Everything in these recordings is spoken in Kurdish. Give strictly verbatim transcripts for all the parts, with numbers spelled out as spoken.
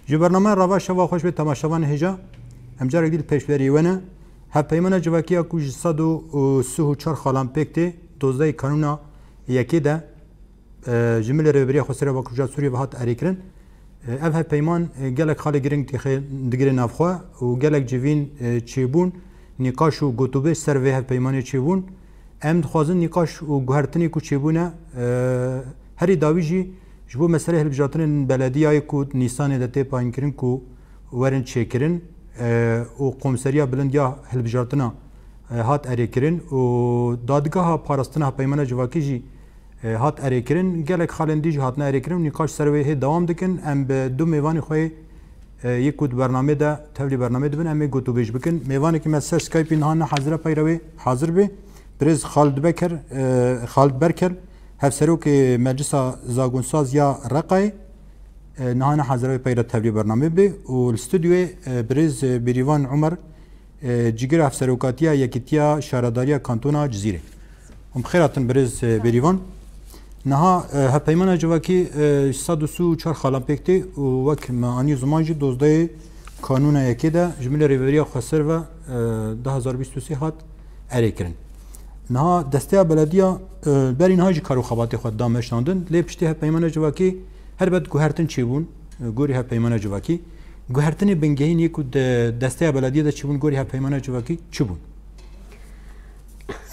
Ji bernameya Rava şeva xweş bê temaşevanê hêja. Em carek dî li pêşberî we ne. Hevpeymana civakî ya ku ji sed û sî û çar xalan pêk tê, dozdehê kanûna yekê de, e, ji milê Rêveberiya Xweser a Bakurja Sûriyê ve hat erêkirin. E, ev hevpeyman, e, gelek xalê giring têxê digire nav xwe û gelek civîn, e, çêbûn, nîqaş û gotûbêj ser vê hevpeymanê çêbûn. Em dixwazin nîqaş û guhertinê ku çêbûne, e, herî dawî jî ji bo meselê hilbijartinên belediyayê ku Nîsanê de tê tayînkirin ku werin çêkirin, e, û Komseriya Bilind ya Hilbijartina, e, hat erêkirin û Dadgeha Parastina Hevpeymana Civakî jî, e, hat erêkirin. Gelek xalên dî jî hatine erêkirin û nîqaş ser wê hê dewam dikin. Em bi du mêvanê xwe yê, e, yê ku di bernamê de tevlî bernamê dibin, em ê gotûbêj bikin. Mêvanekî me ser Skypeî niha ne hazir e, peyre wê hazir bê. Birêz Xalid Beker, e, Xalid Berkel, Hevserokê Meclisa Zagonsaz ya Reqayê, e, niha ne hazir e, wê peyre tevlî bernamê bê. Û li stûdyoyê, e, birêz, e, Bêrîvan Umer, e, cîgira hevserokatiya Yekîtiya Şaredariya Kantona Cizîrê. Hûn bi xêr hatin birêz, e, Bêrîvan. Niha, e, hevpeymana civakî, e, sed û sî û çar xalan pêk tê û wek me anî ziman jî dozdehê kanûna yekê de ji milê Rêveberiya Xweser ve, e, du hazar bîst û sê hat erêkirin. Niha desteya belediya, e, berî niha jî kar û xebatê xwe da meşandin. Lê piştî hevpeymana civakî helbet guhertin çêbûn, e, gorî hevpeymana civakî. Guhertinê bingehîn yê ku di desteya belediyê de çêbûn gorî hevpeymana civakî çi bûn?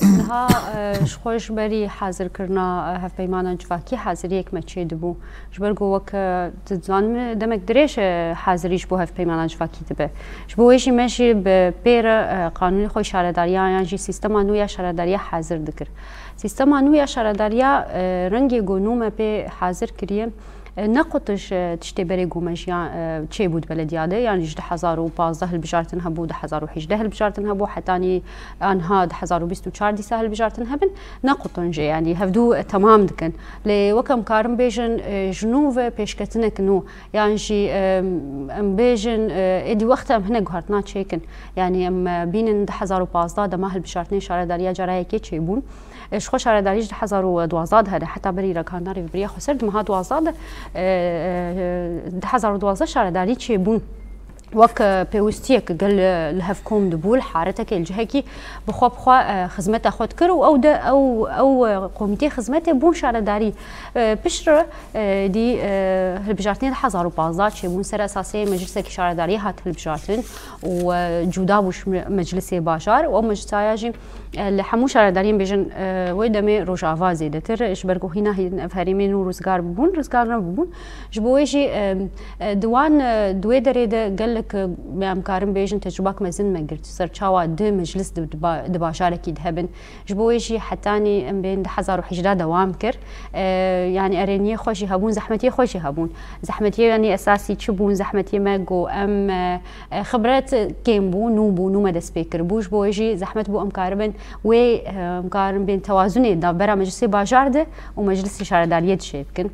Niha, e, ji xwe ji berî hazirkirina, e, hevpeymana civakî haziriyek me çêdibû. Ji ber ku wek, e, dizanim demek dirêj, e, hazirî ji bo hevpeymana civakî dibe. Ji bo wê jî me jî bi pê re, e, qanûnê xwe şaredariya yan jî sîstema nû ya şaredariya hazir dikir. Sîstema nû ya şaredariya, e, rengê ku nû me pê hazir kiriye, e, ne qutin ji tiştê berê ku me jiyan, e, çêbû di belediya de, yanî ji du hezar û pazdeh hilbijartin hebû, du hezar û hejdeh hilbijartin hebû, hetanî anha du hezar û bîst û çar dîsa hilbijartin hebin, ne qutin jê, yanî hevdû, e, temam dikin. Lê wek em karin bêjin, e, ji nû ve pêşketinek nû, yan jî, e, em bêjin, e, êdî wexta em hinek guhertina çêkin. Yanî em, e, bînin du hezar û pazdeh dema hilbijartinên şaredariya cara yekê çêbûn. E, ji xwe şaredarî ji du hezar û duwazdeh de hene, heta berî ragihandina Rêveberiya Xweser di meha duwazdeh de, e, e, du hezar û duwazdeh şaredarî çêbûn. Wek, e, pêwistiyek gel, e, li hev kom dibû, li haretekê, li cihekî bi xwe bi xwe, e, xizmeta xwe dikir û ew de, ew, ew, e, komîtê xizmetê bûn şaredarî. E, piştre, e, dî, e, hilbijartinê du hezar û pazdeh çêbûn, ser esasê meclisekî şaredariyê hat hilbijartin û, e, cuda bû ji me-, meclisê bajar û ew meclisaya jî, e, li hemû şaredariyên bêjin, e, wê demê Rojava zêdetir, ji ber ku hîna hîn ev herêmên nû rizgar bibûn, rizgar nebûbûn. Ji bo wê jî, e, e, di wan, e, di wê derê de gelek, e, em karin bêjin tecrûbak mezin me girt. Ser çawa du meclis di, di ba-, di bajarekî de hebin. Ji bo wê jî hetanî em bên du hezar û hejdeh dewam kir. E, yanî erêniyê xwe jî hebûn, zehmetiyê xwe jî hebûn. Zehmetiyê yanî esasî çi bûn? Zehmetiyê me got em, e, e, xibret kêm bû, nû bû, nû me dest pê kiribû. Ji bo wê jî zehmet bû em karibin wê, e, em karin bên tewazunê navbera meclisê bajar de û meclisê şaredariyê de çê bikin.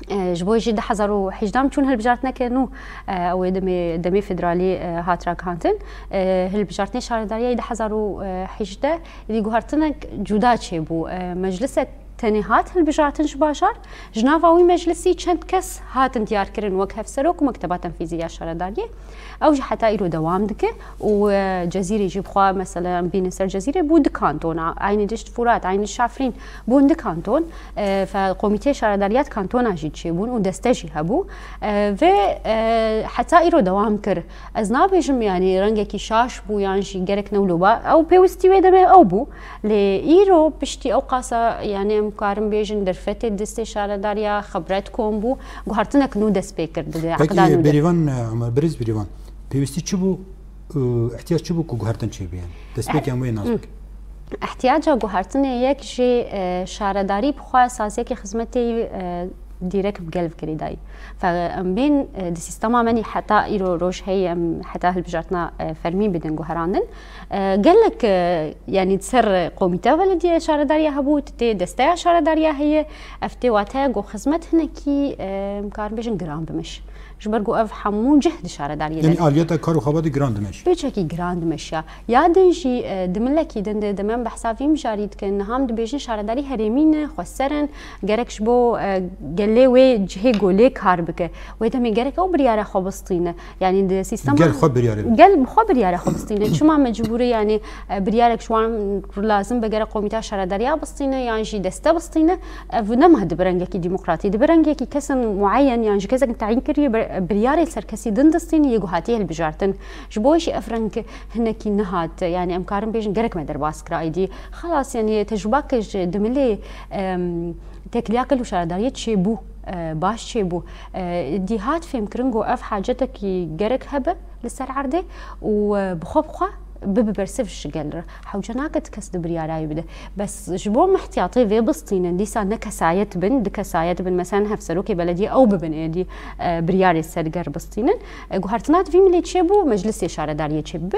E, ji bo jî du hezar û hejdeh em çûn hilbijartineke nû, e, ew ê demê, demê federalî, e, hat ragihandin. E, hilbijartinê şaredariyê du hezar û hejdeh êdî guhertinek cuda çêbû. E, meclisek tenê hat hilbijartin ji bajar. Ji nava wî meclisî çend kes hatin diyarkirin wek hevserok û mekteba tenfîzî ya şaredariyê. Ew jî heta îro dewam dike û, e, Cezîrê jî bi xwe, mesela, em bînin ser Cezîrê bû du kantona, Eynî Dişt Furat, Eynî Şafrîn bûn du kanton. E, fe-, komîteyê şaredariya di kantona jî çêbûn û deste jî hebû. E, vê, e, heta îro dewam kir. Ez nabêjim, yanî rengekî şaş bû yan jî gerek newlo ba. Ew pêwistî wê demê ew bû. Lê îro piştî ew qasa, yanî em karin bêjin derfetê destê şaredariya, xibret kom bû, guhertinek nû dest pê kir di Pekî, eqda nû de. Bêrîvan, e, Umer, birêz Bêrîvan, pêwistî çi bû, e, ihtiyac çi bû ku guhertin çêbû, yanî? Destpêkê em wê nas bikin. Ihtiyaca guhertinê yek jî, e, şaredarî bi xwe saziyekê xizmetê, e, dîrek bi gel ve girêdayî. Fe em bên, e, di sîstema me nî heta îro roj heye em heta hilbijartina, e, fermî bidin guherandin. E, gelek, e, yanî di ser komîteya belediyê şaredariya hebû, tu tê desteya şaredariya heye, ev tê wateya ku xizmet hinekî, e, em karin bêjin giran bimiş. Ji ber ku ev hemû cih di şaredariyê de. Yanî aliyeta kar û xebatê giran dimeşî. Pêçekî giran dimeşiya. Ya din jî, e, di milekî din de, demên behsa vî mijarî dikin, niha em dibêjin şaredarî herêmî ne, xweser in, gerek ji bo, e, gelê wê cihê ku lê kar bike. Wê demê gerek ew biryara xwe bistîne. Yanî di sîstema. Gel xwe biryara bistîne. Gel bi xwe biryara xwe bistîne. Çima mecbûr e, yanî, e, biryarek ji wan lazim be gerek komîta şaredariya bistîne, yan jî deste bistîne. Ev nema di bi rengekî demokratî, di bi rengekî kesên mueyen yan jî kesek teyîn kiriye, bir-, biryarê ser kesî din distîne yê ku hatiye hilbijartin. Ji bo wê jî ev reng hinekî nehat, yanî em karin bêjin gerek me derbas kira êdî. Xelas, yanî tecrûbake ji dimilê, em, têkiliya gel û şaredariyê çêbû, e, baş çêbû. E, êdî hat fêmkirin ku ev hacetekî gerek hebe li ser erdê û, e, bi xwe bi xwe bibe bersiv ji gel re. Hewce nake ti kes di biryarayê bide. Bes ji bo mihtiyatê vê bistînin, dîsa ne kesayet bin, di kesayet bin, mesela hevserokê belediyê ew bibin êdî, e, biryarê ser gel bistînin. E, guhertina di vî milê çêbû, meclisê şaredariyê çêbibe.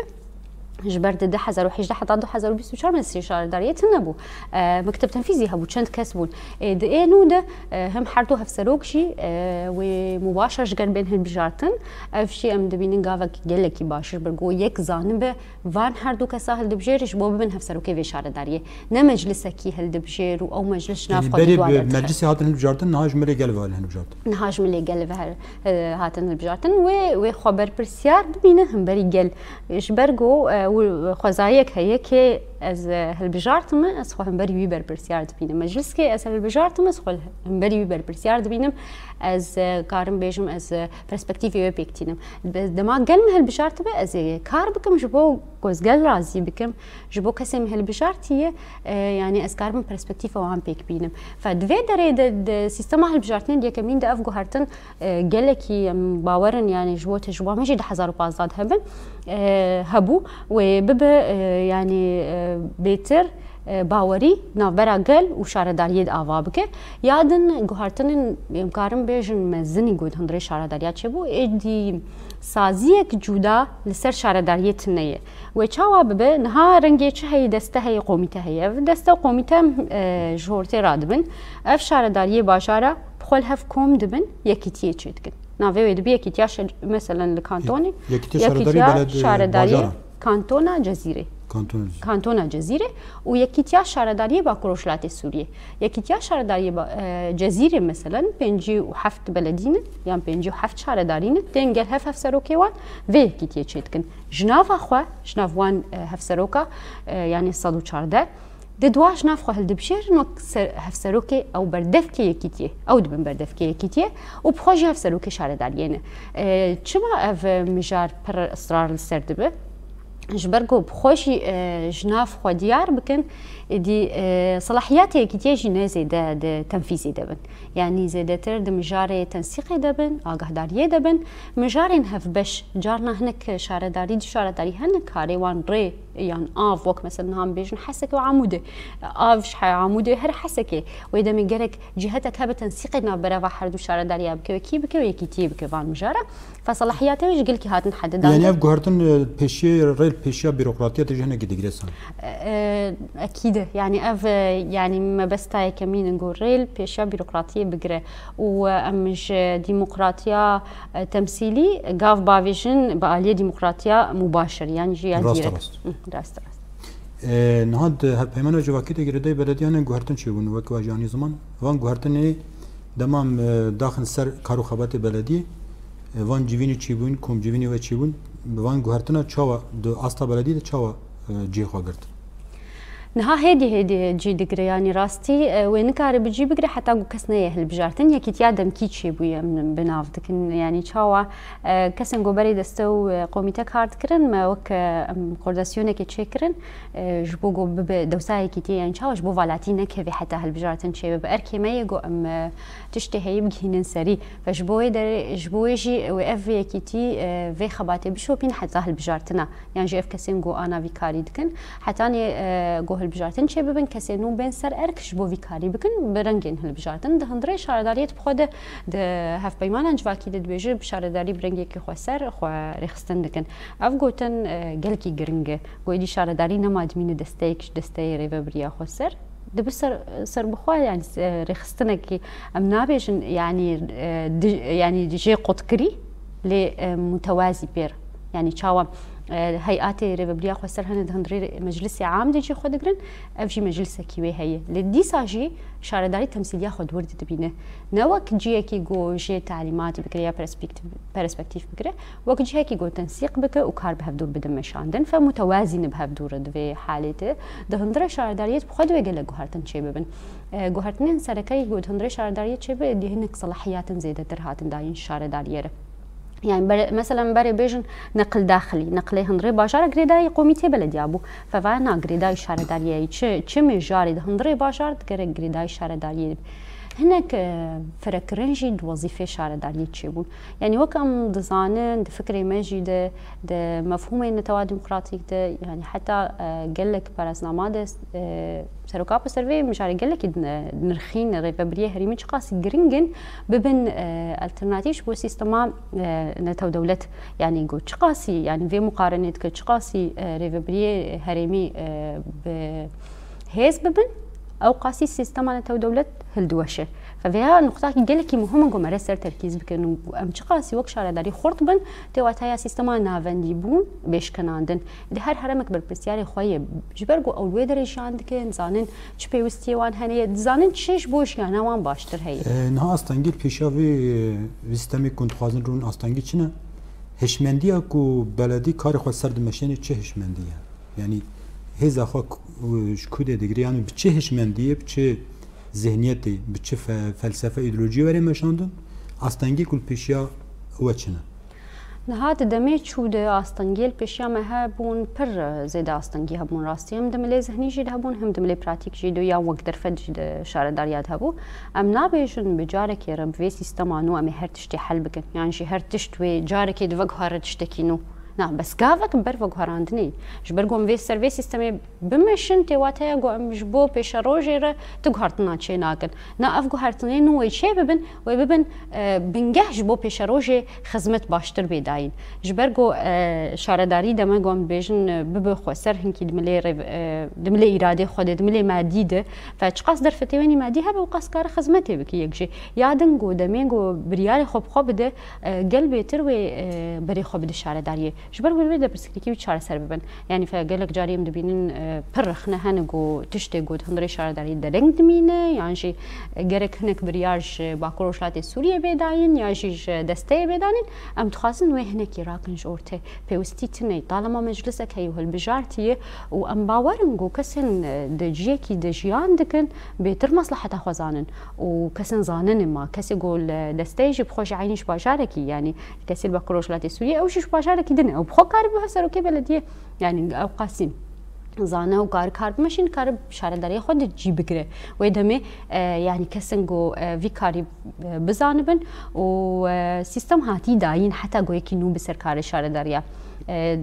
Ji ber di du hezar û hejdeh heta du hezar û bîst û çar meclisê şaredariyê tune bû. E, mekteb tenfîzî hebû, çend kes bûn. Ê, di ê nû de, e, hem her du hevserok jî, e, wê mubaşer ji gel bên hilbijartin. Ev jî em dibînin gavek gelekî baş ji ber ku yek zanibe van her du kesa hildibijêre ji bo bibin hevserokê vê şaredariyê. Ne meclisekî hildibijêr û ew meclis ji nav Yanî xwe berê didwa bi derdixe. Meclisê hatin hilbijartin, niha ji milê gel ve hatin hilbijartin. Niha ji milê gel ve her, e, hatin hilbijartin. Wê, wê xwe berpirsiyar dibîne hemberî gel. Ji ber ku, e, wi-, xwezayek heye kê ez, e, hilbijartime, ez xwe hemberî wî berpirsiyar dibînim. Mecliskê ez hilbijartime, ez xwe hemberî wî berpirsiyar dibînim. Ez, e, karim bêjim, ez, e, perspektîfê wê pêk tînim. Be-, dema gel min hilbijartibe, ez ê kar bikim ji bo ku ez gel razî bikim, ji bo kesê min hilbijartiye, e, yanî ez karibim perspektîfa wan pêk bînim. Fe di vê derê de, di sîstema hilbijartinên yekemîn de ev guhertin, e, gelekî em bawer in, yanî ji bo tecrûba me jî du hezar û pazdeh de hebin, e, hebû, wê bibe, e, yanî, e, bêtir, e, bawerî navbera gel û şaredariyê de ava bike. Ya din guhertinên, em karin bêjin, mezinî ku di hundirê şaredariya çêbû, êdî saziyek cuda li ser şaredariyê tune ye. Wê çawa bibe? Niha rengê çi heye? Deste heye, komîte heye. Ev deste û komîte, e, ji hortê radibin. Ev şaredariyê bajara bi xwe li hev kom dibin, yekîtiyê çêdikin. Navê wê dibe Yekîtiya şe-, meselen li kantonê. Yekîtiya Şaredariyê Beled-, e, Şaredariyê Bajara. Kantona Cezîrê. Kantona Cezîrê. Kantona Cezîrê û Yekîtiya Şaredariyê Bakur Rojhilatê Sûriyê. Yekîtiya Şaredariyê ba-, e, Cezîrê, meselen, pêncî û heft beledî ne, yan pêncî û heft şaredarî ne, tên gel hev hevserokê wan vê yekîtiyê çêdikin. Ji nava xwe, ji nav wan, e, hevseroka, e, yanî sed û çardeh, di dua ji nav xwe hildibijêrin wek ser-, hevserokê ew berdevkê yekîtiyê. Ew dibin berdevkê yekîtiyê û bi xwe jî hevserokê şaredariyê ne. E, çima ev mijar pir israr li ser dibe? Ji ber ku bi xwe jî, e, ji nav xwe diyar bikin, êdî, e, selahiyetê yekîtiyê jî ne zêde di tenfîzê de bin. Yanî zêdetir di mijarê tensîqê de bin, agahdariyê de bin. Mijarên hevbeş, carna hinek şaredarî, du şaredarî hene karê wan rê yan av, wek mesela niha em bêjin Hesekê û Amûdê. Av ji He-, Amûdê her Hesekê. Wê demê gerek cîhetek hebe tensîqê navbera va her du şaredariya bike, wekî bike û yekîtiyê bike van mijara. Feselahiyatê wê ji gelkî hatin hedidan. Yanî ev guhertin, e, pêşiyê rê li pêşiya bîrokratiya te jî hinekî digire san? E, e, ekîd e. Yanî ev, e, yanî mebesta yekemîn in ku rê li pêşiya bîrokratiyê bigire û, e, em ji demokratiya, e, temsîlî gav bavêjin bi aliyê demokratiya mubaşir, yan jî ya Rast direkt. Rast. Hı, rast, rast. E, niha di Hevpeymana Civakî de girêdayî belediyan guhertin çêbûn, wek we jî anî ziman. Van guhertinê dema em, e, daxin ser kar û xebatê belediyê, e, van civînê çêbûn, komcivînê we çêbûn, bi van guhertina çawa di asta belediyê de çawa, e, cihê xwe girt? Niha hêdî hêdî cî digire, yanî rastî, e, wê nikare bi cî bigire heta ku kes neye hilbijartin. Yekîtiya demkî çêbûye, em bi nav dikin. Yanî çawa, e, kesên ku berê deste û, e, komîte kar dikirin, me wek, e, em koordinasyonekê çêkirin, e, ji bo ku bibe dewsa yekîtiyê, yanî çawa ji bo valatî nekeve heta hilbijartin çêbe. Bi erkê me ye ku em, e, tiştê heye bigihînin serî. Ve ji bo wê derê, ji bo wê jî wê ev yekîtî, e, vê xebatê bişopîn heta hilbijartina. Yan jî ev kesên ku ana vî karî dikin, hetanê, e, ku hilbijartin çêbibin, kesên nû bên ser erk ji bo vî karî bikin, bi rengên hilbijartin. Di hundirê şaredariyê di xwe de, di hevpeymanan civakî de dibêje, bi şaredarî bi rengekî xweser xwe rêxistin dikin. Ev gotin, e, gelekî giring e. Ku êdî şaredarî nema dimîne desteyek ji desteyê rêvebiriya xweser. Dibe ser, serbixwe, yanî, e, rêxistinekî, em nabêjin, yanî, e, di, yanî jê qotkirî, Lê e, mutewazî pêr. Yanî çawa e, heyatê rêvebiriya xweser hene di hundirê meclisê am de cî xwe digirin, ev jî meclisekî wê heye. Lê dîsa jî şaredarî temsîliya xwe di wir de dibîne. Ne wek cihekî ku jê talîmat bikire ya perspektîf, perspektîf bikire, wek cihekî ku tensîq bike û kar bi hevdûr bide meşandin, fe mutewazî ne bi hevdûr e di vê halê de. Di hundirê şaredariyê de bi xwe de wê gelek guhertin çêbibin. E, guhertinên sereke yê ku di hundirê şaredariyê çêbe, êdî hinek selahiyatên zêdetir hatin dayîn şaredariyê re. Yani bere, mesela berê bêjin neqil daxilî, neqilê hundirê bajara girêdayî komîtê belediya bû. Fevaya na girêdayî şaredariyê çi, çi mijarê di hundirê bajar digerek girêdayî şaredariyê. Hinek e, ferekirin jî di wezîfê şaredariyê çêbûn. Yani wek em dizanin, di fikrê me jî de, di mefhûmê netewa demokratîk de, yani heta e, gelek parasnama de e, Seroka Servê mijarê gelekî din, e, nirxîn rêvebiriyê herêmî çiqasî giring in, bibin e, alternatîf ji bo sîstema e, netew dewlet. Yani ku çiqasî, yani vê muqarenê dike, çiqasî e, rêvebiriyê herêmî e, bi hêz bibin, ew qasî sîstema netew dewlet hildiweşe. Fe vêya nuqtakî gelekî muhim in ku mere ser terkîz bikin û em çiqasî wek şaredarî xurt bin, tê wateya sîstema navendîbûn bê şikenandin. Di her heremek berpirsiyarê xwe ye. Ji ber ku ew li wê derê jiyan dikin, dizanin çi pêwistiyê wan hene ye, dizanin çi ji bo jiyana wan baştir heye. E, niha astengî li pêşiya vê, vê sîstemê ku dixwazin rûn astengî çi ne? Hişmendiya ku beledî karê xwe ser dimeşêne çi hişmendî ye? Yanî hêza xwe ku, ji ku de digire? Yanî bi çi hişmendiyê, bi çi zihniyetê, bi çi fe-, felsefe, îdeolojiyê were meşandin? Astengî ku li pêşiya we çi ne? Niha di demê çû de astengiyê li pêşiya me hebûn, pir zêde astengî hebûn rastî. Him di milê zihnî jî de hebûn, him di milê pratîk jî de, yan wek derfet jî di şaredariya de hebû. Em nabêjin bi carekê re bi vê sîstema nû em ê her tiştê hel bikin. Yan jî her tişt wê carekê di veguhere tiştekî nû. Na, bes gavek bi ber veguherandinê. Ji ber ku em vê ser vê sîstemê bimeşin, tê wateya ku em ji bo pêşerojê re ti guhertina çê nakin. Na, ev guhertinê nû wê çê bibin, wê bibin, e, bingeh ji bo pêşerojê xizmet baştir bê dayîn. Ji ber ku, e, şaredarî dema ku em dibêjin, e, bibe xweser hinkî di milê rê-, e, di milê îradê xwe de, di milê madî de, fe çiqas derfetê wenî madî hebe û qas kare xizmetê bike yek jê. Ya din ku demê ku biryarê xwe bi xwe bide, e, gel bêtir wê, e, berê xwe bide şaredariyê. Ji ber wê wê de pirsgirêkî wî çareser bibin. Yanî fe gelek carî em dibînin, e, pir rexne hene ku tiştê ku di hundirê şaredarî dereng dimîne, yan jî, e, gerek hinek biryar ji Bakur Rojhilatê Sûriyê bê dayîn, ya jî ji desteyê bê danîn. Em dixwazin wê hinekî rakin ji ortê. Pêwistî tune ye. Talema meclisek heye û hilbijartî ye û em bawer in ku kesên, e, di ciyekî de jiyan dikin, bêtir mesleheta xwe zanin û kesên zanin ê ma. Kesê ku li desteyê jî bi xwe jî eynî ji bajarekî, yanî kesê li Bakur Rojhilatê Sûriyê, ew jî ji bajarekî din e. Ew bi xwe karibe serokê belediyê. Yanî ew qasî zane û kar, kar bimeşîn, kare şaredariya xwe di cî bigire. Wê demê, e, yanî kesin ku, e, vî karî, e, bizanibin û, e, sîstem hatî dayîn heta ku yekî nû bi ser karê şaredariya. E,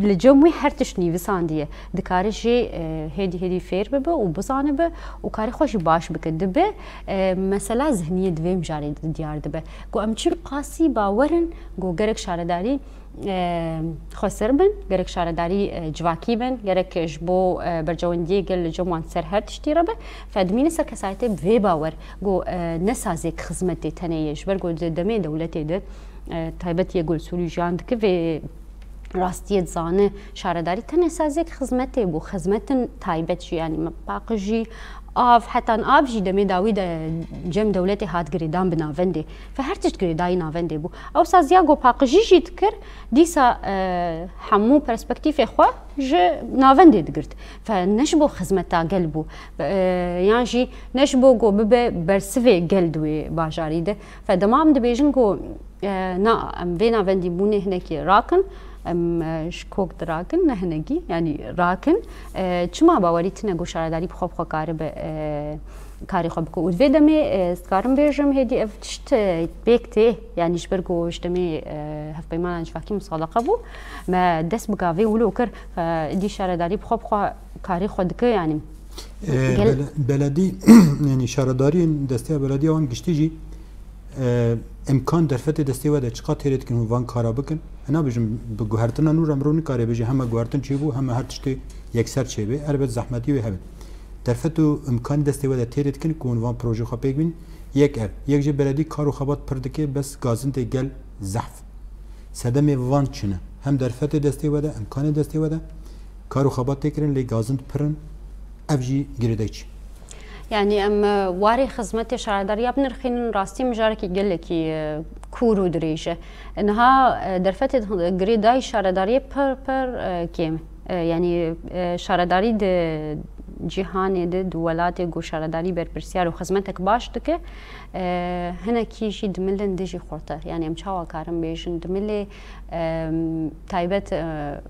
li cem wî her tişt nivîsandiye. Dikare jê, e, hêdî hêdî fêr bibe û bizanibe û karê xwe jî baş bike. Dibe, e, mesela zihniyê di vê mijarê de diyar dibe. Ku em çi qasî bawer in ku gerek şaredarî, e, xweser bin, gerek şaredarî, e, civakî bin, gerek ji bo, e, berjewendiyê gel li cem wan ser her tiştî re be. Fe dimîne ser kesayetê bi vê bawer ku, e, ne sazêk xizmetê tenê ye. Ji ber ku di demê dewletê de, e, taybet yê ku li Sûrî jiyan dike vê rastiyê dizane, şaredarî tenê sazêk xizmetê bû, xizmetin taybet jî, yanî me paqijî, av, hetan av jî demê dawî de cem dewletê hat girêdan bi navendê. Fe her tişt girêdayî navendê bû. Ew saziya ku paqijî jî dikir, dîsa, e, hemû perspektîfê xwe ji navendê digirt. Fe ne ji bo xizmeta gel bû, e, yan jî ne ji bo ku bibe bersivê gel di wê bajarî de. Fe dema em dibêjin ku, e, na, em vê navendîbûnê hinekî rakin, em, e, ji kok dirakin, ne hinekî, yanî rakin. E, çima bawerî tune ku şaredarî bi xwe bi xwe karibe, e, karê xwe bike? Û di vê demê, e, ez dikarim bêjim, hêdî ev tişt, e, pêk tê, yanî ji ber ku ji demê, e, hevpeymana civakî musadaqa bû, me dest bi gavê wilo kir, e, îdî şaredarî bi xwe bi xwe karê xwe dike, yanî. E, gel- bele-, beledî, yanî şaredariyên desteya belediya wan giştî jî, e, imkan derfetê destê we de çiqa têrê dikin hûn van kara bikin? Ez nabêjim bi guhertina nû re mirov nikare bêje heme guhertin çêbû, heme her tiştê yekser çêbe. Elbet zehmetî wê hebe. Derfet û imkanî destê we de têrê dikin ku hûn van projê xwe pêk bîn. Yek ev. Yek jî beledî kar û xebat pir dike, bes gazindê gel zehf. Sedemê van çi ne? Hem derfetê destê we de, imkanê destê we de, kar û xebat tê kirin, lê gazin pir in, ev jî girêdayî çi? Yanî em e, warê xizmetê şaredariya binirxînin, rastî mijarekî gelekî e, kûr û dirêj e. Niha e, derfetê girêdayî şaredariyê pir pir e, kêm e. E, yanî e, şaredarî di cîhanê de, di welatê ku şaredarî berpirsiyar û xizmetek baş dike, e, hinekî jî dimilin dijî xurte. Yanî em çawa karin bêjin, dimilê e, taybet e,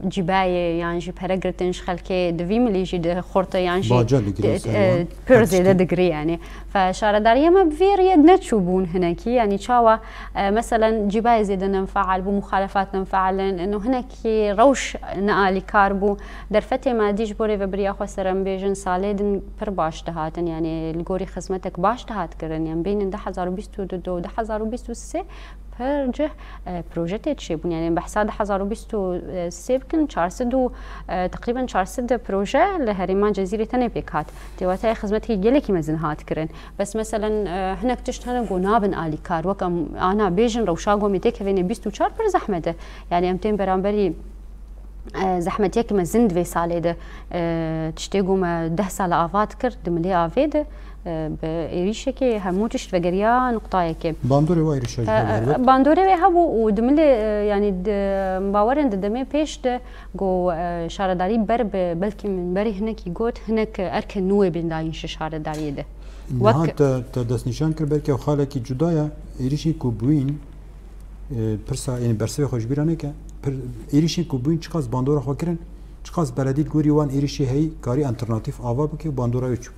cîbayê yan jî pere girtin ji xelkê di vî milî jî di xurte yan jî Baca digirî ser wan. Pir zêde digirî yanî. Fe şaredariyê me bi vê riyê neçûbûn hinekî. Yanî çawa e, meselen cîbayê zêde nemfeal bû, muxalefat nemfeal in, ino hinekî rewş nealîkar bû. Derfetê me dî ji bo rêvebiriya xwe ser em bêjin, salê din pir baş dihatin. Yanî li gorî xizmetek baş dihat kirin. Yanî bînin du hezar û bîst û du û du hezar û bîst û sê pir cih e, proje tê çêbûn. Yanî behsa du hezar û bîst û sê bikin, çar sed û e, teqrîben çar sed proje li herêma Cezîrê tenê pêk hat. Tê wateyê xizmetê gelekî mezin hat kirin. Bes meselen e, hinek tişt hene ku nabin alîkar. Wek em ana bêjin rewşa gomê têkevênê bîst û çar pir zehmet e. Yanî em tên beramberî e, zehmetiyek mezin di vê salê de e, tiştê ku me deh sal ava dikir, di milê avê de e, bi êrîşekê hemû tişt vegeriya nuqtayekê. Bandorê wê êrîşa jî hebû, helbet. Bandorê wê hebû û di milê e, yanî di, bawerin di demê pêş de ku e, şaredarî ber bi, belkî min berî hinekî got, hinek erkên nû wê bên dayîn ji şaredariyê de. Niha te, te destnîşan kir, belkî ew xalekî cuda ye, êrîşên ku bûyîn, e, pirsa, yanî bersivê xwe ji bîra neke. Pir, êrîşên ku bûyîn çiqas bandora xwe kirin, çiqas beledî li gorî wan êrîşê heyî karî alternatîf ava bike û bandora wê çû?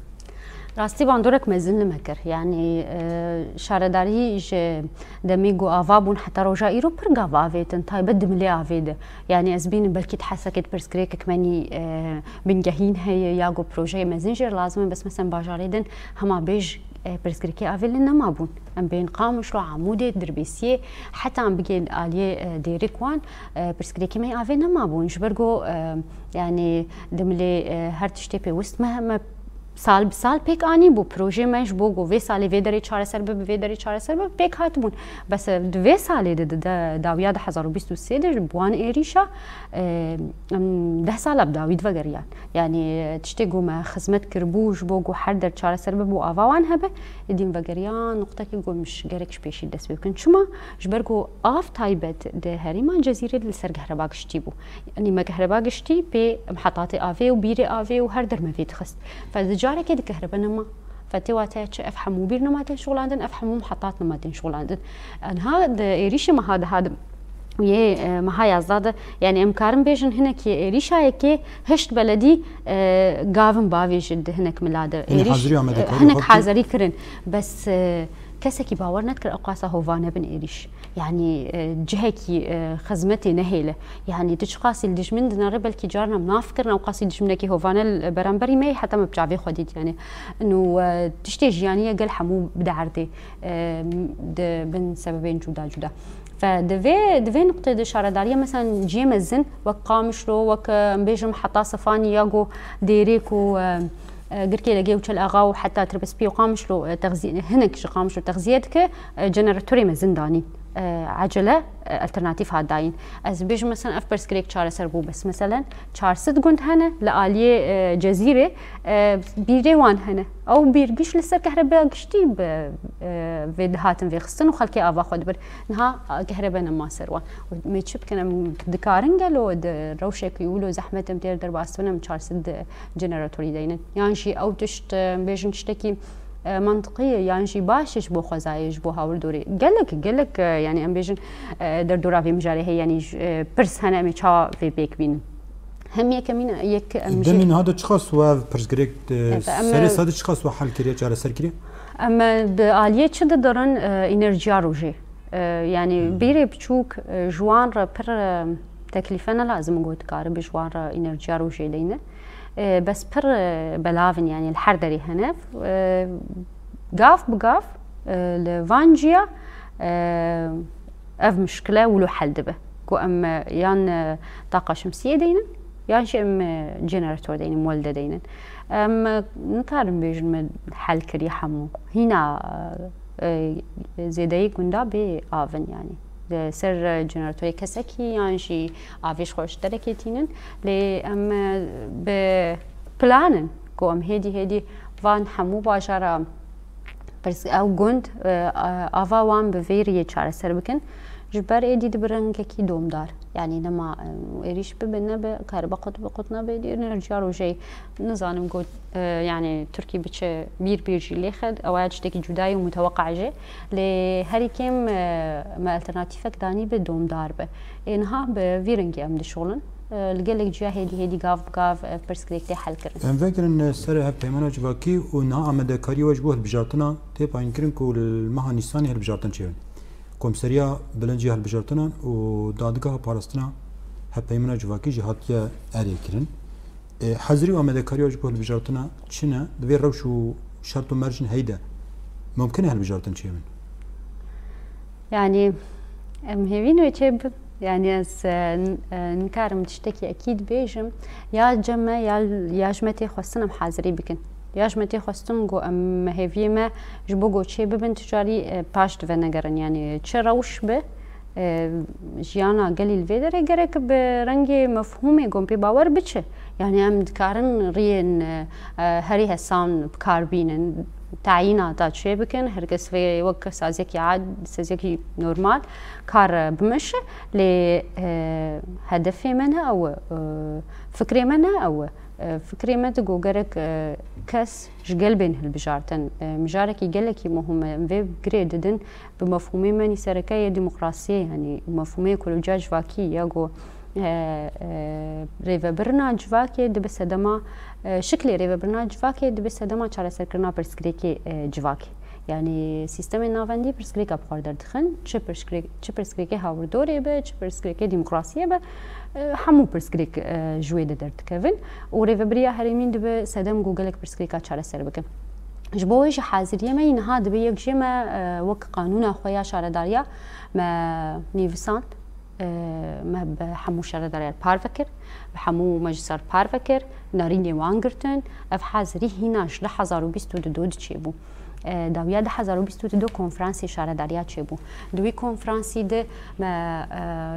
Rastî bandorek mezin li me kir. Yanî e, şaredarî ji demê ku ava bûn heta roja îro pir gav avêtin, taybet di milê avê de. Yanî ez bînim belkî di Hesekê di pirsgirêkek me nî e, bingehîn heye ya ku projeyê mezin jê lazim e, bes meselen bajarê din hema bêj e, pirsgirêkê avê li nema bûn. Em bên Qamişlo, Amûdê, Dirbêsiyê, heta em bigên aliyê e, Dêrik wan e, pirsgirêkê me avê nema bûn. Ji ber ku e, yanî di milê e, her tiştê pêwist me, me sal bi sal pêk anî bû. Projê me ji bo ku vê salê vê derê çareser bibe, vê derê çareser bibe, pêk hatibûn. Bes e, di vê salê de, di, de dawiya du hezar û bîst û sê de ji bi wan êrîşa e, em deh sala bi dawî divegeriyan. Yanî tiştê ku me xizmet kiribû ji bo ku her der çareser bibû, ava wan hebe, êdî em vegeriyan nuqtekî ku em ji gerek ji pêşî dest pê bikin. Çima? Ji ber ku av taybet di herêma Cezîrê li ser gehreba giştî bû. Yanî me gehreba giştî pê mihetatê avê û bîrê avê û her der me vê dixist. Fe di carekê di gehrebe nema. Fe tê wateya çi? Ev hemû bîr nema tên şixulandin, ev hemû mihetat nema tên şixulandin. Niha di êrîşê meha diha di yê e, meha yazda de, yanî em karin bêjin hinekî êrîşa yekê hişt beledî e, gavin bavê ji di hinek mila de. Yanî êrîş, hazirî Amedê e, karî hinek xwe hazirî kirin. Bes e, kesekî bawer nedikir ew qasa hovane bin êrîş. Yanî e, cihekî e, xizmetê nehêle. Yanî tu çiqasî li dijmin dinere, belkî carna em nafikirin ew qasî dijminekî hovane li beramberî me ye, heta me bi çavê xwe dît. Yanî û e, tiştê jiyanî ye gel hemû bi derdê e, di bin sebebên cuda cuda. Fe di vê, di vê nuqtê de şaredariya, meselen ciyê mezin wek Qamişlo, wek e, em bêjim heta Sefanî ya ku Dêrêk û e, e, Girkê Legê û Çel Axa û heta Tirbespî û Qamişlo e, texzî-, hinek ji Qamişlo texziye dike, e, generatorê mezin danîn. E, ecele e, alternatîf hat dayîn. Ez bêjim, meselen ev pirsgirêk çareser bû, bes meselen çar sed gund hene li aliyê e, Cezîrê, e, bîrê wan hene. Ew bîr giş li ser kehrebeya giştî bi e, vê dihatin vêxistin û xelkê ava xwe dibir. Niha e, kehrebe nema ser wan. Û me çi bikin, em dikarin gelo di rewşekî wilo zehmet em têr derbas dibin, em çar sed generatorî deynin? Yan jî ew tişt, e, bêjin tiştekî e, mantiqî ye, yan jî baş e ji bo xwezayê, ji bo hawirdorê. Gelek, gelek, e, yanî em bêjin e, derdora vê mijarê heye, yanî j-, e, pirs hene, em ê çawa vê pêk bînin? Hem yekemîn, yek em jî Demê niha de çiqas we ev pirsgirêk, e, Evet, em, serê e, sade çiqas we hel kiriye, çareser kiriye? Em, e, di aliyê çi didirin, e, enerjiya rojê. E, yanî Hmm. bîrê biçûk, e, ji wan re pir, e, teklîfe ne lazim in ku dikaribe ji wan re enerjiya rojê deyne. E, bes pir, e, belav in, yanî li her derê hene. E, gav bi gav, e, li van ciya, e, ev mişkile wilo hel dibe. Ku em, e, yan, e, taqa şemsiyê deynin, yan jî em, e, generator deynin, muelde deynin. Em, e, nikarin bêjin me hel kiriye hemû. Hîna, e, zêdeyî gunda bê av in, yanî. li ser generatorê kesekî yan jî avê ji xwe ji derekê tînin. Lê em, e, bi plan in ku em hêdî hêdî van hemû bajara pirs-, ew gund, e, ava wan bi vê riyê çareser bikin. Ji ber êdî dibe rengekî domdar. Yanî nema, e, êrîş bibe nebe, karibe qut bi qut nebe, êdî enerjiya rojeyê. Nizanim got, e, yanî Tirkî biçe bîr bîr jî lêxe, ew ya tiştekî cuda ye û muteweqa jî. Lê herî kêm, e, me alternatîfek danî bi domdar be. Ê niha bi vî rengî em dişolin. E, li gelek ciya hêdî hêdî gav bi gav, e, pirsgirêk tê helkirin. Em vegerin, e, ser hevpeymana civakî û niha amadekariyê we ji bo hilbijartina tê tayînkirin ku li meha Nîsanê hilbijartin çêbin. Komîseriya Bilind ya Hilbijartinan û Dadgeha Parastina Hevpeymana Civakî jî hatiye erêkirin. E, hezirî û amadekariya ji bo hilbijartina çi ne? Di vê rewş û şert û mercên heyî de mumkin e hilbijartin çêbin? Yanî em hêvîn wê çêbin. Yanî ez, e, n-, e, nikarim tiştekî ekîd bêjim. Ya cem me ya, ya ji me tê xwestin em hazirî bikin. Ya ji me tê xwestin ku em hêviyê me ji bo ku çê bibin, tu carî, e, paş divenegerin. Yanî çi rewş be, e, jiyana gelî li vê derê gerek bi rengê mefhûmê ku em pê bawer biçe. Yanî em dikarin riyên, e, e, herî hesan bi kar bînin, tayîna da çê bikin, her kes vê wek saziyekî ad-, saziyekî normal kar, e, bimeşe. Lê, e, hedefê me ne ew e, e, fikrê me ne ew e. E, fikrê me digo gerek, e, kes ji gel bên hilbijartin. E, mijarekî gelekî muhim e. Em vê girê didin bi mefhûmê me nî sereke yê demokrasiyê, yanî mefhûmê ekolojiya civakî ya ku, e, e, rêvebirina civakê dibe sedema, e, şiklê rêvebirina civakê dibe sedema çareserkirina pirsgirêkê, e, civakê. Yanî sîstemên navendî pirsgirêka bi xwe re derdixin, çi pirsgirêk-, çi pirsgirêkê hawirdorê be, çi pirsgirêkê demokrasiyê be, e, hemû pirsgirêk, e, ji wê de derdikevin û rêvebiriya herêmîn dibe sedem ku gelek pirsgirêka çareser bikin. Ji bo wê jî haziriyê me yî niha dibe yek jê me, e, wek qanûna xwe ya şaredariya me nivîsand, e, me bi hemû şaredariyan parve kir, bi hemû meclisan parve kir, nerînê wan girtin. Ev hazirî hîna ji du hezar û bîst û du diçêbû. E, dawiya du hezar û bîst û du konferansê şaredariya çêbû. Di wî konferansî de me,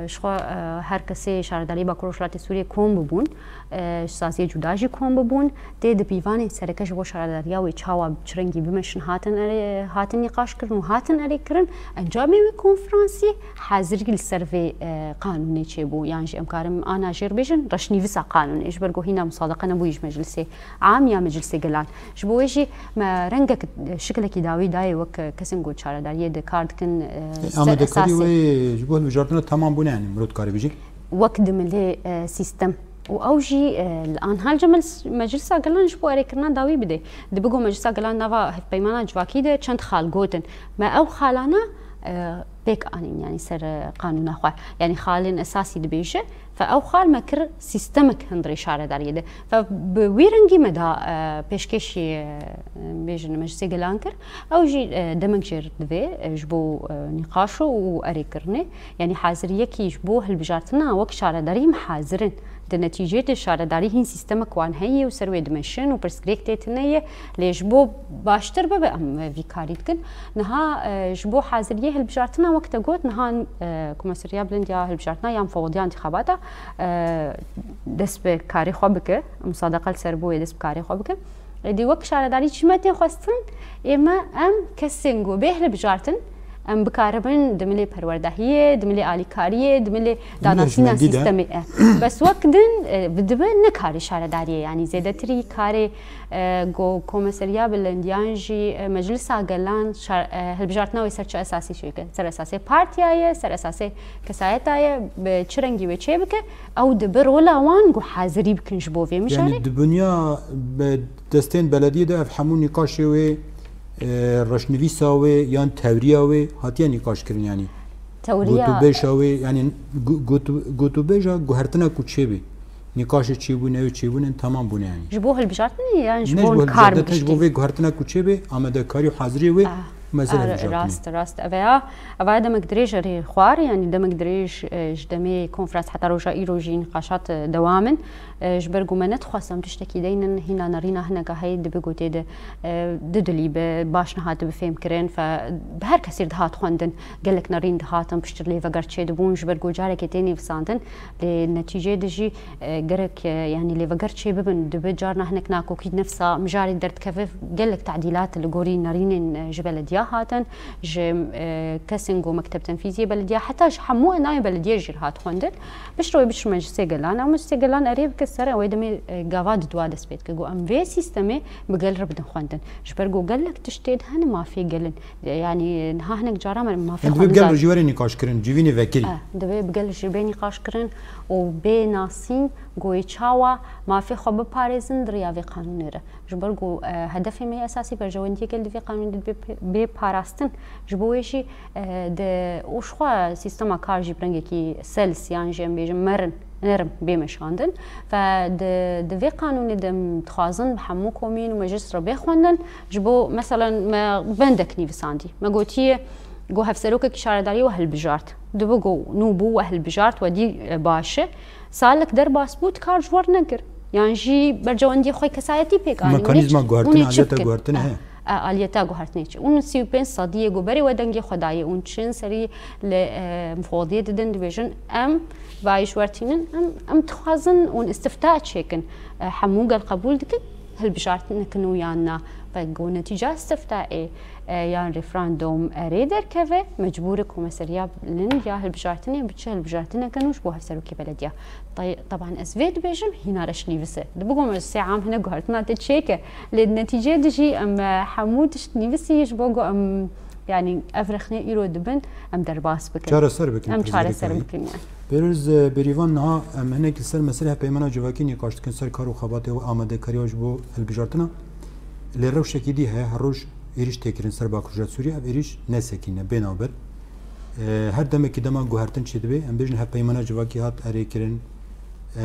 e, ji xwe, e, her kesê şaredariyê Bakur Rojhilatê Sûriyê kom bibûn, e, ji saziyê cuda jî kom bibûn. Tê di pîvanên sereke ji bo şaredariya wê çawa çi rengî bimeşin hatin erê, hatin nîqaş kirin û hatin erê kirin. Encamê wê konferansî hazirî li ser vê, e, qanûnê çêbû. Yan jî em karin ana jêr bêjin reşnivîsa qanûnê. Ji ber ku hîna musadeqe nebûyî ji meclisê am ya meclisê gelan. Ji bo wê jî me rengek, şiklekî dawî dayê wek kesên ku çaredariyê de kar dikin, e, E, ser amadekarî esasê. Wê ji bo hilbijartina temam bûne, yanî mirov dikare bêje. Wek dimilê, e, sîstem. Û ew jî, e, li anha li cem meclis-, meclisa gelan ji bo erêkirina dawî bide. Dibe ku meclisa gelan nava hevpeymana civakî de çend xal gotin. Me ew xalana, e, pêk anîn, yanî ser, e, qanûna xwe. Yanî xalên esasî dibêje, fe ew xal me kir sîstemek hundirê şaredariyê de. Fe bi wî rengî me da, e, pêşkêşî, e, bêjin meclisê gelan kir. Ew jî, e, demek jêr divê, e, ji bo, e, nîqaş û erêkirinê. Yanî haziriyekî ji bo hilbijartina wek şaredarî em hazir in. Di netîcê de şaredarî hîn sîstemek wan heye û ser wê dimeşin û pirsgirêk tê tune ye. Lê ji bo baştir bibe em vî karî dikin. Niha, e, ji bo haziriyê hilbijartina wek te got, niha, e, Komîseriya Bilind ya Hilbijartina ya Mufewediya Întîxabata, e, dest bi karê xwe bike, musadeqa li ser bo wê dest bi karê xwe bike. Êdî wek şaredarî çi me tê xwestin, ê me em kesên ku bê hilbijartin, em bikaribin dimilê perwerdehiyê, dimilê alîkariyê, dimilê danasîna hejmendî de. Sîstemê. E, bes wek din, e, bi dibe ne karê şaredariyê, yanî zêdetirî karê, e, ku Komîseriya Bilind yan jî, e, Meclisa Gelan şar-, e, hilbijartina wê ser çi esasî çêke? Ser esasê partiya ye, ser esasê kesayeta ye, bi çi rengî wê çêbike? Ew dibe rola wan ku hazirî bikin ji bo vê mijarê. Yanî di bunya be-, destên belediyê de ev hemû nîqaşê wê, e, reşnivîsa wê yan tewriya wê hatiye nîqaşkirin, yanî Tewriya. Gotûbêja wê, yanî gu-, gotû-, gotûbêja guhertina ku çêbê. Nîqaşê çêbûne wê çêbûne temam bûne, yanî. Ji bo hilbijartinê yan ji Ne ji bo bo kar hilbijartin, te ji bo bikiştî? Vê guhertina ku çêbê, amadekarî û haziriyê wê Ah. Mesele Ar- hilbijartinê. Rast, rast. Eveya, eveya demek dirêj erê xwar, yanî demek dirêj, e, ji demê konferans heta roja îro jî nîqaşat, e, dewam in. E, ji ber ku me nedixwest em tiştekî deynin, hîna nerîna hineka heye dibe ku tê de, e, didilî be, baş nehatibe fêmkirin, fe bi her kesî dihat xwendin. Gelek nerîn dihatin, piştir lêveger çêdibûn, ji ber ku carekê tê nivîsandin, lê netîceyê de jî, e, gerek, e, yanî lêveger çê bibin, dibe carna hinek nakokî nefsa mijarê derdikeve, gelek tedîlat li gorî nerînên, e, ji belediya hatin, ji, e, kesên ku mekteb tenfîziyê belediya, heta ji hemû enayê belediye jî hat xwendin. Piştre wê biçin meclisê gelan, ew meclisê gelan erê bike ser, wê demê, e, gava didwa dest pê dike. Got, em vê sîstemê bi gel re bidin xwendin. Ji ber ku gelek tişt tê de hene mafê gelin. E, yanî niha hinek cara me mafê Em xwe divê bi gel re nizan. Ji were nîqaş kirin, civînê vekirî. E, divê bi gel ji bê nîqaş kirin û bê nasîn, goyê çawa mafê xwe biparêzin di riya vê qanûnê re. Ji ber ku, e, hedefê me yê esasî berjewendiyeke li vê qanûnê de bê, bê parastin. Ji bo wê jî, e, de û ji xwe sîstema kar jî bi rengekî sels yan jî em bêjin merin, nerim bê meşandin. Ve di, di vê qanûnê de em dixwazin bi hemû komîn û meclis re bê xwendin. Ji bo, meselen, me bendek nivîsandî. Me gotiye, got hevserokekî şaredariyê we hilbijart. Dibe got nû bû we hilbijart, we dî, e, baş e. Salek derbas bû, dikar ji we re nekir. Yan jî bercewendiyê xwe kesayetî pêk anî. Mekanîzma guhertinê, aliyeta guhertinê heye. E, aliyeta guhertinê çi? Hûn sî û pênc sediyê ku berê we dengê xwe dayê, hûn çin serî li, e, mifodiyê didin, dibêjin, em vayî ji we re tînin, em, em dixwazin hûn istifta çêkin. E, hemû gel qebûl dikin, hilbijartinek in û yan na. Ve ku netîca istiftaê, e, yan referandum erê derkeve, mecbûr e komeseriya bilind ya hilbijartinê biçe hilbijartineke nû ji bo hevserokê belediya. Tay-, teban ez vê dibêjim, hîna reş nivîs e. Dibe ku meclisê am hine guhertina te çêke. Lê di netîceyê de jî em, e, hemû tişt nivîsî ji bo ku em, yanî ev rexnê îro dibin, em derbas bikin. Çareser bikin, Em çareser pirsgirêka wî. Bikin, yanî. Pêroz, e, Bêrîvan, niha em hinek li ser meselê hevpeymana civakî nîqaş dikin, ser kar û xebatê û amadekariya ji bo hilbijartina. Lê rewşekî dî heye, her roj êrîş tê kirin ser Bakurja Sûriyê, ev êrîş ne sekîn e, bê navber. E, her demekî dema guhertin çêdibe, em bêjin hevpeymana civakî hat erê kirin, e,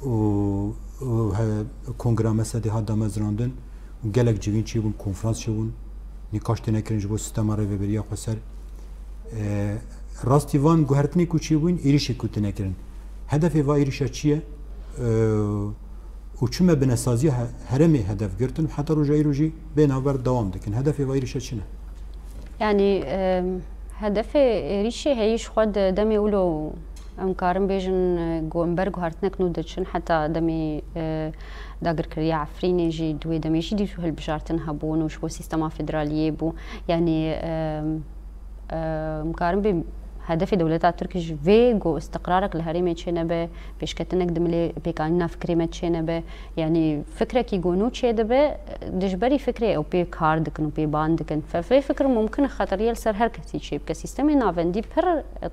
û, û he-, kongra mesedê hat damezrandin û gelek civîn çêbûn, konferans çêbûn, nîqaş têne kirin ji bo sîstema rêveberiya xweser. E, rastî van guhertinê ku çêbûn, êrîşê ku têne kirin. Hedefê va êrîşa çi ye? E, û çi me binesaziya he-, herêmê hedef girtin, heta roja îro jî bê navber dewam dikin. Hedefê va êrîşa çi ne? Yanî, em, hedefê êrîşê heyî ji xwe di demê wilo em karin bêjin, e, ku em ber guhertinek nû diçin, heta demê, e, dagirkeriya Efrînê jî di wê demê jî dît û hilbijartin hebûn û ji bo sîstema federaliyê bû. Yanî, em, em karin bê hedefê dewleta Tirk ji vê ku istiqrarek li herêmê çênebe, pêşketinek di milê pêkanîna fikrê me çênebe, yanî fikrekî ku nû çêdibe, dijberî fikrê ew pê kar dikin û pê ban dikin. Fe-, vê fikir mumkin e xeteriye li ser her kesî çêbike. Sîstemê navendî pir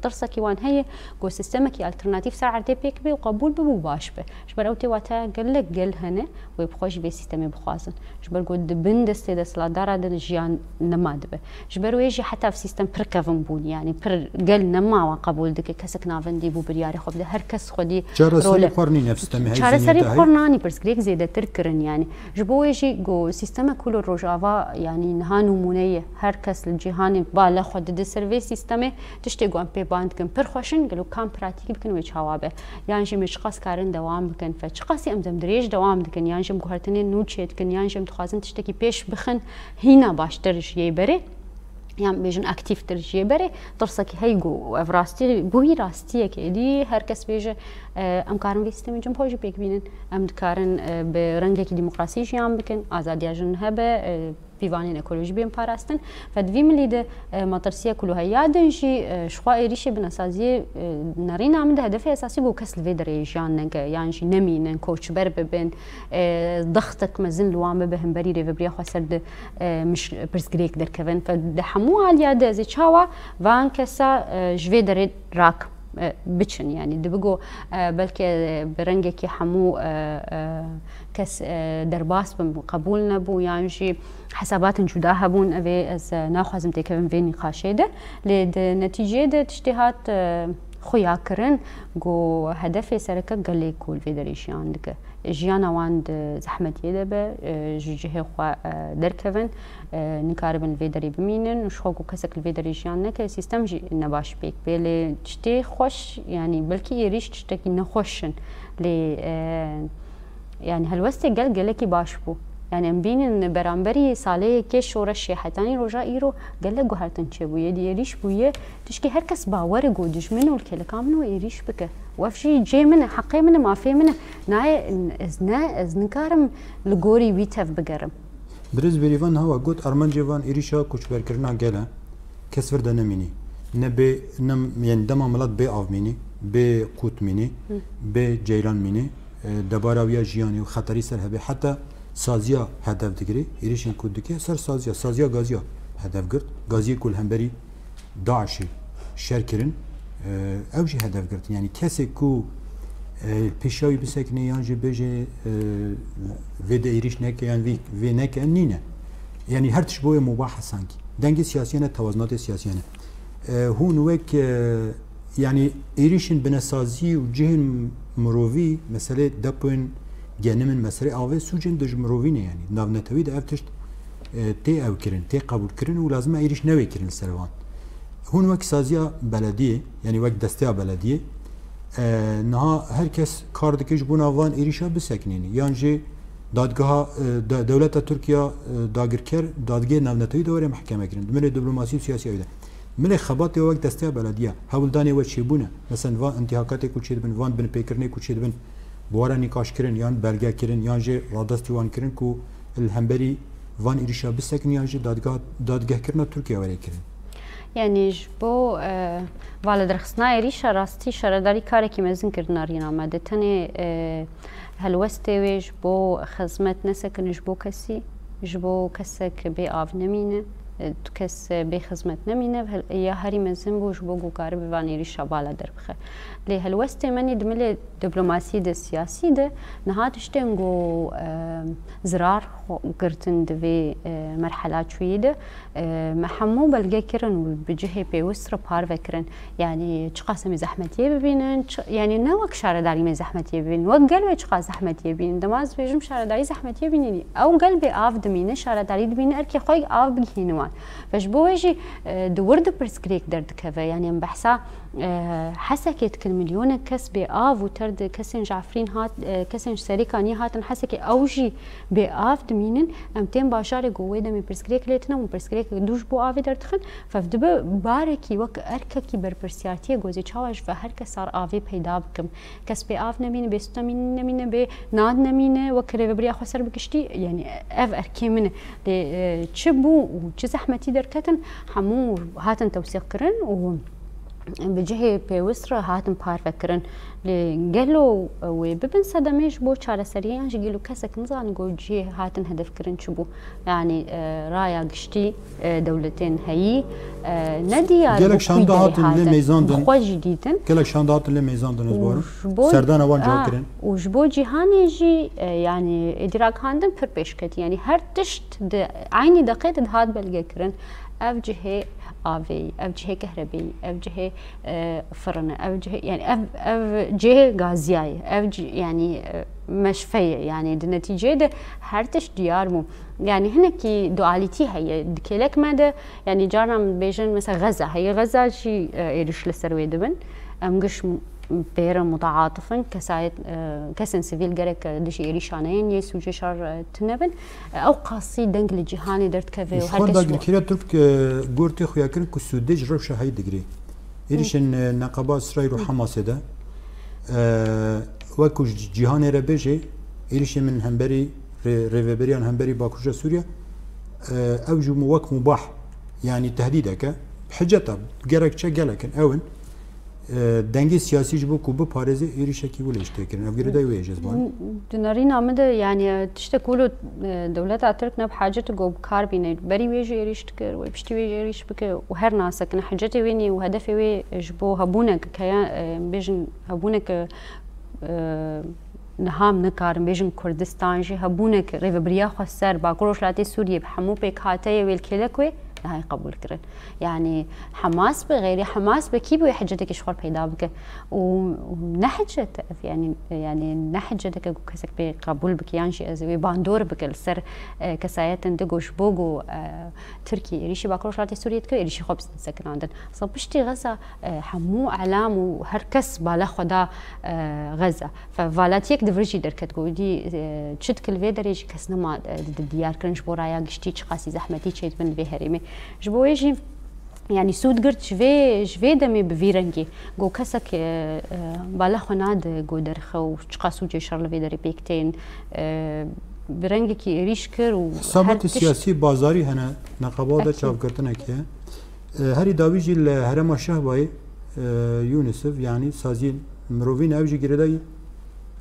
tirsekî wan heye ku sîstemekî alternatîf ser erdê pêk bê û qebûl bibe û baş be. Ji ber ew tê wateya gelek gel hene wê bi xwe jî vê sîstemê bixwazin. Ji ber ku di bin destê desthilatdara de jiyan nema dibe. Ji ber wê jî heta ev sîstem pir kevin bûn, yanî pir gel nema wan qebûl dike, kesek navendî bû biryarê xwe bide, her kes xwedî Çareserî role. Xwe nîne sîstemê heyî Çareserî zînî xwe nîne, nîpirskirêk zêdetir kirin, yanî. Ji bo wê jî ku sîstemek ku li Rojava, yanî niha nûmûne ye, her kes li cîhanê bala xwe dide ser vê sîstemê, tiştê ku em pê ban dikin pir xweş in, gelo kam pratîk bikin wê çawa be? Yan jî me çiqas karin dewam bikin, fe çiqasî em demdirêj dewam dikin, yan jî em guhertinên nû çêdikin, yan jî em dixwazin tiştekî pêş bixin, hîna baştir ji yê berê, yan bêjin aktîftir ji yê berê, tirsekî heye ku ev rastî bûyî rastiyek êdî her kes bêje, e, em karin vê sîstemê cumhur jî pêk bînin, em dikarin, e, bi rengekî demokrasî jiyan bikin, azadiya jin hebe, e, pîvanên ekolojî bên parastin. Fe di vî milî de, e, matirsiya ku li heya din jî, e, ji xwe êrîşê binesaziyê, e, nerîna min de hedefê esasî ku kes li vê derê jiyan neke, yan jî nemînin, koçber bibin, e, dextek mezin li wan bibe hemberî rêvebiriya xweser di, e, miş-, pirsgirêk derkevin. Fe di hemû aliya de ez ê çawa van kesa, e, ji vê derê rak, e, biçin. Yanî dibe ku, e, belke, e, bi rengekî hemû, e, e, kes, e, derbas bin, qebûl nebû, yan jî hesabatên cuda hebûn, ev ê ez, e, naxwazim têkevim vê nîqaşê de. Lê di netîceyê de tiştê hat, e, xuyakirin ku hedefê sereke gelê ku li vê derê jiyan dike. Jiyana wan di zehmetiyê de be, e, ji cihê xwe, e, derkevin, e, nikaribin li vê derê bimînin û ji xwe ku kesek li vê derê jiyan neke, sîstem jî ne baş pêk bê. Lê tiştê xweş, yanî belkî êrîş tiştekî nexweş in, lê, e, yanî helwestê gel gelekî baş bû. Yanî em bînin beramberî salê yekê şoreşê hetanî roja îro gelek guhertin çêbûye, di êrîş bûye. Tişkî her kes bawer e ku dijmin û li kêleka min û êrîş bike. Û ev jî cê min e, heqê min e, mafê min e. Nayê, ez ne, ez nikarim li gorî wî tev bigerim. Birêz Bêrîvan niha we got, armancê van êrîşa koçberkirina gel e. Kes vir de nemînî. Ne bê, nem, yanî dema milet bê av mînî, bê qût mînî, Hı. bê ceyran mînî, e, debara wî ya jiyanî û xeterî ser hebê. Heta saziya hedef digirê, êrîşên ku dike ser saziya, saziya gaziya hedef girt. Gaziyê ku li hemberî DAIŞê şer kirin, e, ew jî hedef girtin. Yanî kesê ku, e, pêşiya wî bisekine yan jî bêje, e, vê de êrîş neke yan vê, vê neke, nîne. Yanî her tişt bo wê mubah e sankî. Dengê siyasiye ne, tewazinatê siyasiye ne. E, hûn wek, e, yanî êrîşên binesazî û cihên mirovî, meselê depoyên genimin, meselê avê sûcên dij mirovî ne yanî. Navnetewî de ev tişt, e, tê ew kirin, tê qebûl kirin û lazim e êrîş newê kirin li ser van. Hûn wek saziya belediyê, yanî wek desteya belediyê, e, niha her kes kar dike ji bona van êrîşa bisekinîne. Yan jî dadgeha, e, de-, dewleta Tirkiye, e, dagirker, dadgehê navnetewî de were mehkeme kirin. Di milê diplomasî û siyasî ew de. Milê xebatê wek desteya belediye, hewldanê we çêbûne. Mesela van întîhakatê ku çêdibin, van binpêkirinê ku çêdibin, bi we re nîqaş kirin, yan belge kirin, yan jî radestî wan kirin ku li hemberî van êrîşa bisekin yan jî dadgah-, dadgehkirina Tirkiye were kirin. Yanî ji bo, e, validerxistina êrîşa rastî şaredarî karekî mezin kir di narîna me de. Tenê, e, helwestê wê ji bo xizmet nesekin ji bo kesî, ji bo kesek bê av nemîne, e, tu kes, e, bê xizmet nemîne, hel-, ya herî mezin bû ji bo ku karibe van êrîşa bala derbixe. Lê helwestê me nî di milê diplomasî de, siyasî de niha tiştên ku, e, zirar xwe girtin di vê, e, merhela çûyî de, e, me hemû belge kirin û bi cihê pêwist re parve kirin. Yanî çiqas em ê zehmetiyê bibînin, çi-, yanî ne wek şaredarî me zehmetiyê bibînin, wek gel wê çiqas zehmetiyê bibînin. Dema ez dibêjim şaredarî zehmetiyê bibînin, ew gel bê av dimîne, şaredarî dibîne, erkê xwe av bigihîne wan. Ve ji bo wê jî, e, di wir de pirsgirêk derdikeve. Yanî em behsa E, Hesekê dikin, milyonek kes bê av û ter di kesên ji Efrîn hat, e, kesên ji Serêkaniyê hatin Hesekê, ew jî bê av dimînin. Em tên bajarê ku wê demê pirsgirêk lê tune û pirsgirêkek dû ji bo avê derdixin, fev dibe barekî wek erkekî berpirsiyartiyê ku ez ê çawa ji ve her kesa re avê peyda bikim. Kes bê av nemîne, bê stûn nemîne, bê nan nemîne, wek rêvebiriya xweser bi giştî, yanî ev erkê min e. Lê, e, çi bû û çi zehmetî derketin, hemû hatin tewsîqkirin û bi cihê pêwist re hatin parvekirin. Lê gelo wê bibin sedemê ji bo çareseriyê, yan jî gelo kesek nizanin ku cihê hatin hedefkirin çi bû? Yanî, e, raya giştî, e, dewletên heyî, e, ne diyar Gelek bû şanda kî hatin lê derê hatin. Mêzandin. Bi xwe jî dîtin. Gelek şanda hatin lê mêzandin, ez Û barim. ji bo Serdana wan cih A, kirin. Û ji bo cîhanê jî, e, yanî êdî ragihandin pir pêş ketî. Yanî her tişt di eynî deqê de dihat belgekirin. Ev cihê avê, ev cihê kehrebê, ev cihê, e, firin e, ev cihê, yanî ev, ev cihê gaziyayê, ev ci-, yanî, e, meşfeyê. Yanî di netîceyê de her tişt diyar bû. Yanî hinekî dualîtî heye. Di kêlek me de, yanî carna em dibêjin, mesela Xeza heye. Xeza jî, e, êrîş li ser wê dibin. Em giş m-, pê re mutaatif in. Kesayet, e, kesên sivîl gerek, e, dijî êrîşa neyên, yê sûcê şer, e, tune bin. E, ew qasî deng li cîhanê derdikeve û Ji her xwe kes dagirkeriya Tirk, e, gortê xuya kirin ku sûdê ji rewşa heyî digirê. Êrîşên, e, neqeba Îsraîl û Hamasê de, e, wek ku ji cîhanê re bêjê, êrîşên min hemberî rê-, rêveberiyan hemberî Bakurja Sûriye, e, ew ji wek mubah, yanî tehdîdeke, hiceta, gerekçe gelek in, ew in. E, dengê siyasî ji bo ku biparêze êrîşekî wile ji tê kirin. Ev girêdayî wê ye ji ez banim. Di nerîna min de, yanî, tiştek wilo, e, dewleta Tirk ne bi hacet e ku bi kar bîne. Berî wê jî êrîş dikir, wê piştî wê jî êrîş bike û her nasekine hicetê wê nî û hedefê wê ji bo hebûnek, ke ya, e, bêjin hebûnek, e, niha em nikarin bêjin Kurdistan jî, hebûnek rêvebiriya xweser, Bakur Rojhilatê Sûriyê bi hemû pêkhateyê wê li kêlek wê, Nahê qebûl kirin. Yanî Hemas be, xeyrî Hemas be, kî bi wê hiccetekî ji xwe peyda bike? Û, û ne hicce te ev, yanî, yanî ne hicce dike ku kesek pê qebûl bike, yan jî ez wê bandor bike li ser, e, kesayetên di ku ji bo ku, e, Tirkî êrîşî Bakur Rojhilatê Sûriyê dike, êrîşî xwe bisekinandin. Aslında piştî Xeza, e, hemû elam û her kes bala xwe da, e, Xeza. Fe valatiyek di vir jî derket ku dî, e, çi dike li vê derê jî kes nema, e, di, di diyar kirin ji bo raya giştî çiqasî zehmetî çêdibin li vê herêmê. Ji bo wê jî, yanî, sûd girt ji vê, ji vê demê bi vî rengî. Go kesek, e, e, bala xwe nade go derxe û çiqas sûcê şer li vê derê pêk tên, e, bi rengekî êrîş kir û Hesabetê her tişt siyasî bazarî hene, neqeba de Ekî. çavgirtinek heye. E, herî dawî jî li herêma Şehbayê, e, UNICEF, yanî saziyên mirovî ne, ew jî girêdayî,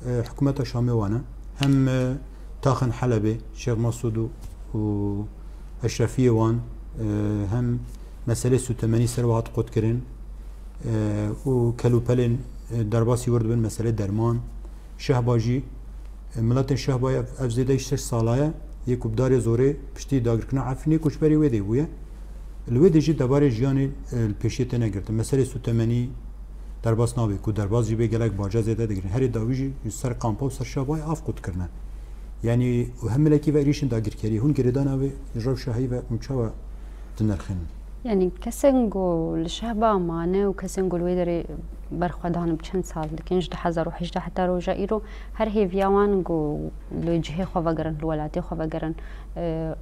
e, hikûmeta Şamê wan e. Hem, e, taxên Helebê, Şêx Mesûd û, û eşrefiyê wan, e, hem meselê sûtemenî ser wan hat qutkirin, e, û kelûpelên, e, derbasî wir dibin, meselê derman. Şehba jî, e, miletên Şehbayê ev, ev zêde ji şeş sala ye, yê ku bi darê zorê piştî dagirkirina Efrînê koçberê wê dê bûye. Li wê dê jî debarê jiyanê, e, li pêşiyê têne girtin. Meselê sûtemenî derbas nabe, ku derbas jî bê gelek baca zêde digirin. Herî dawî jî ji ser kampa û ser Şehbayê av qut kirine. Yanî û hem milekî ve êrîşên dagirkeriyê. Hûn girêdana vê rewşa heyî ve hûn çawa dinirxînin? Yanî kesên ku li Şehba mane û kesên ku li wê derê berxwedan bi çend sal dikin, ji du hezar û hejdeh heta roja îro, her hêviya wan ku li cihê xwe vegerin, li welatê xwe vegerin, e,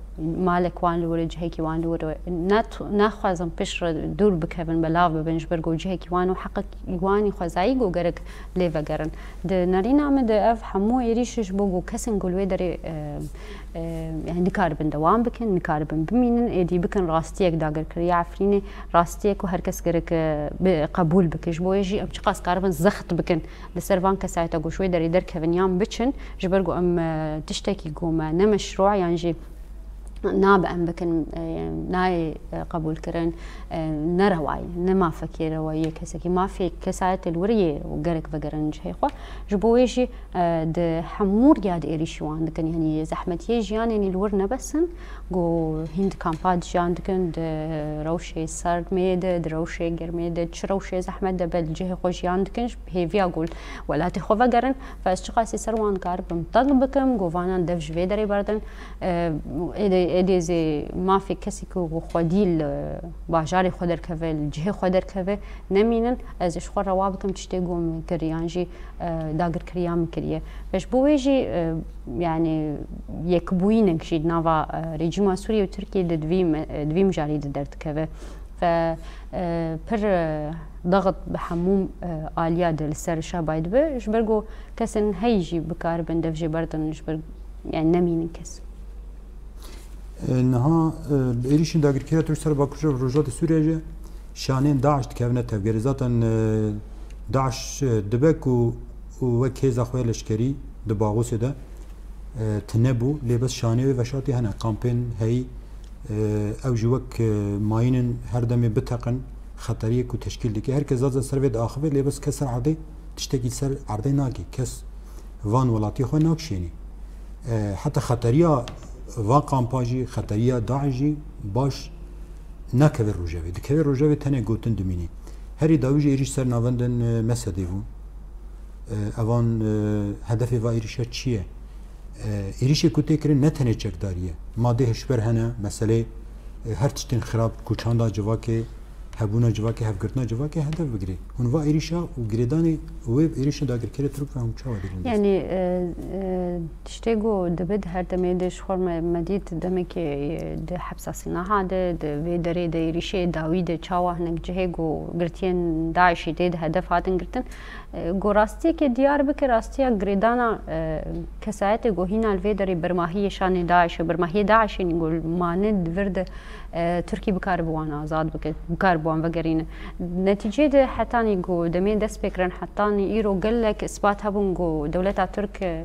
malek wan li wir e, cihekî wan li wir e. Nat-, naxwazin pişt re dûr bikevin, belav bibin, ji ber ku cihekî wan û heqekî wan ê xwezayî ku gerek lê vegerin. Di nerîna min de ev hemû êrîş ji bo ku kesên ku li wê derê, e, e, yani nikaribin dewam bikin, nikaribin bimînin, êdî bikin rastiyek dagirkeriya Efrînê, rastiyek ku her kes gerek, e, bi, qebûl bike. Ji bo wê jî em çiqas karibin zext bikin li ser van kesayeta ku ji wê derê derkevin yan biçin, ji ber ku em, e, tiştekî ku me ne meşrû yan jî nabe em bikin, e, nayê, e, qebûlkirin, e, ne rewayî, ne mafekê rewayî ye kesekî. Mafê kesayetê li wir yê û gerek vegerin cihê xwe. Ji bo wê jî, e, di hemû riya di êrîşî wan dikin. Yanî zehmetiyê jiyanê nî li wir nebesin, ku hîn di kampa jiyan dikin, di rewşê serdmê de, di rewşê germê de, çi rewşê zehmet de be, li cihê xwe jiyan dikin, ji hêviya ku welatê xwe vegerin. Fe ez çiqasî ser wan karibim teng bikim, ku vanan dev ji vê derê berdin. E, êdî, êdî zê mafê kesî ku xwedî li bajarê xwe derkeve, li cihê xwe derkeve, nemînin, ez ji xwe rewa bikim tiştê ku min kir, yan jî, e, dagirkeriya min kiriye. Ve ji bo wê jî, e, yani yekbûyînek jî di nava, e, rejîma Sûriyê û Tirkiyê de di vî me-, e, di vî mijarî de derdikeve. Ve, e, pir, e, daxit bi hemû, e, aliya de li ser Şehbayê dibe, ji ber ku kesên heyî jî bikaribin dev jê berdin, ji ber, yani nemînin kes. E, niha, e, bi êrîşên dagirkeriya Tirk ser Bakur Rojhilatê Sûriyê jî şaneyên DAIŞ dikevine tevgerê. Zaten, e, DAIŞ, e, dibe ku û wek hêza xwe leşkerî di Baxûsê de, e, tune bû, lê bes şanê wê veşartî hene. Kampên heyî, e, ew jî wek, e, mayîn in, her demê biteqin, xeteriyê ku teşkîl dike. Her kes zaten ser vê diaxive, lê bes kes ser erdê tiştekî ser erdê nake. Kes van welatiyê xwe nakişênî. E, heta xeteriya van kampa jî, xeteriya DAIŞ jî baş nakeve rojevê. Dikeve rojevê tenê gotin dimînî. Herî dawî jî êrîş ser navendên, e, Mesedê bû. E, evan, e, hedefê va êrîşa çi ye? E, êrîşê ku tê kirin ne tenê çekdarî ye. Madê hişber hene, meselê, e, her tiştên xirab, koçanda civakê, hebûna civakê, hevgirtina civakê hedef bigirê. Hûn va êrîşa û girêdanê wê êrîşa dagirkerê Tirk ve hûn çawa dibin dest? Yani, e, e, tiştê ku dibe di her demê de ji xwe me, me dît demekê, e, di hepsa Sinaha de, di vê derê de êrîşê dawî de çawa hinek cihê ku girtiyên DAIŞê tê de hedef hatin girtin. E, ku rastiyekê diyar bike, rastiya girêdana, e, kesayetê ku hîna li vê derê bermahiyê şanê DAIŞê, bermahiyê DAIŞê nî ku mane di vir de, e, Tirkî bikaribe wan azad bike, bikaribe wan vegerîne. Netîcê de hetanî ku demê dest pê kirin, hetanî îro gelek ispat hebûn ku dewleta Tirk, e,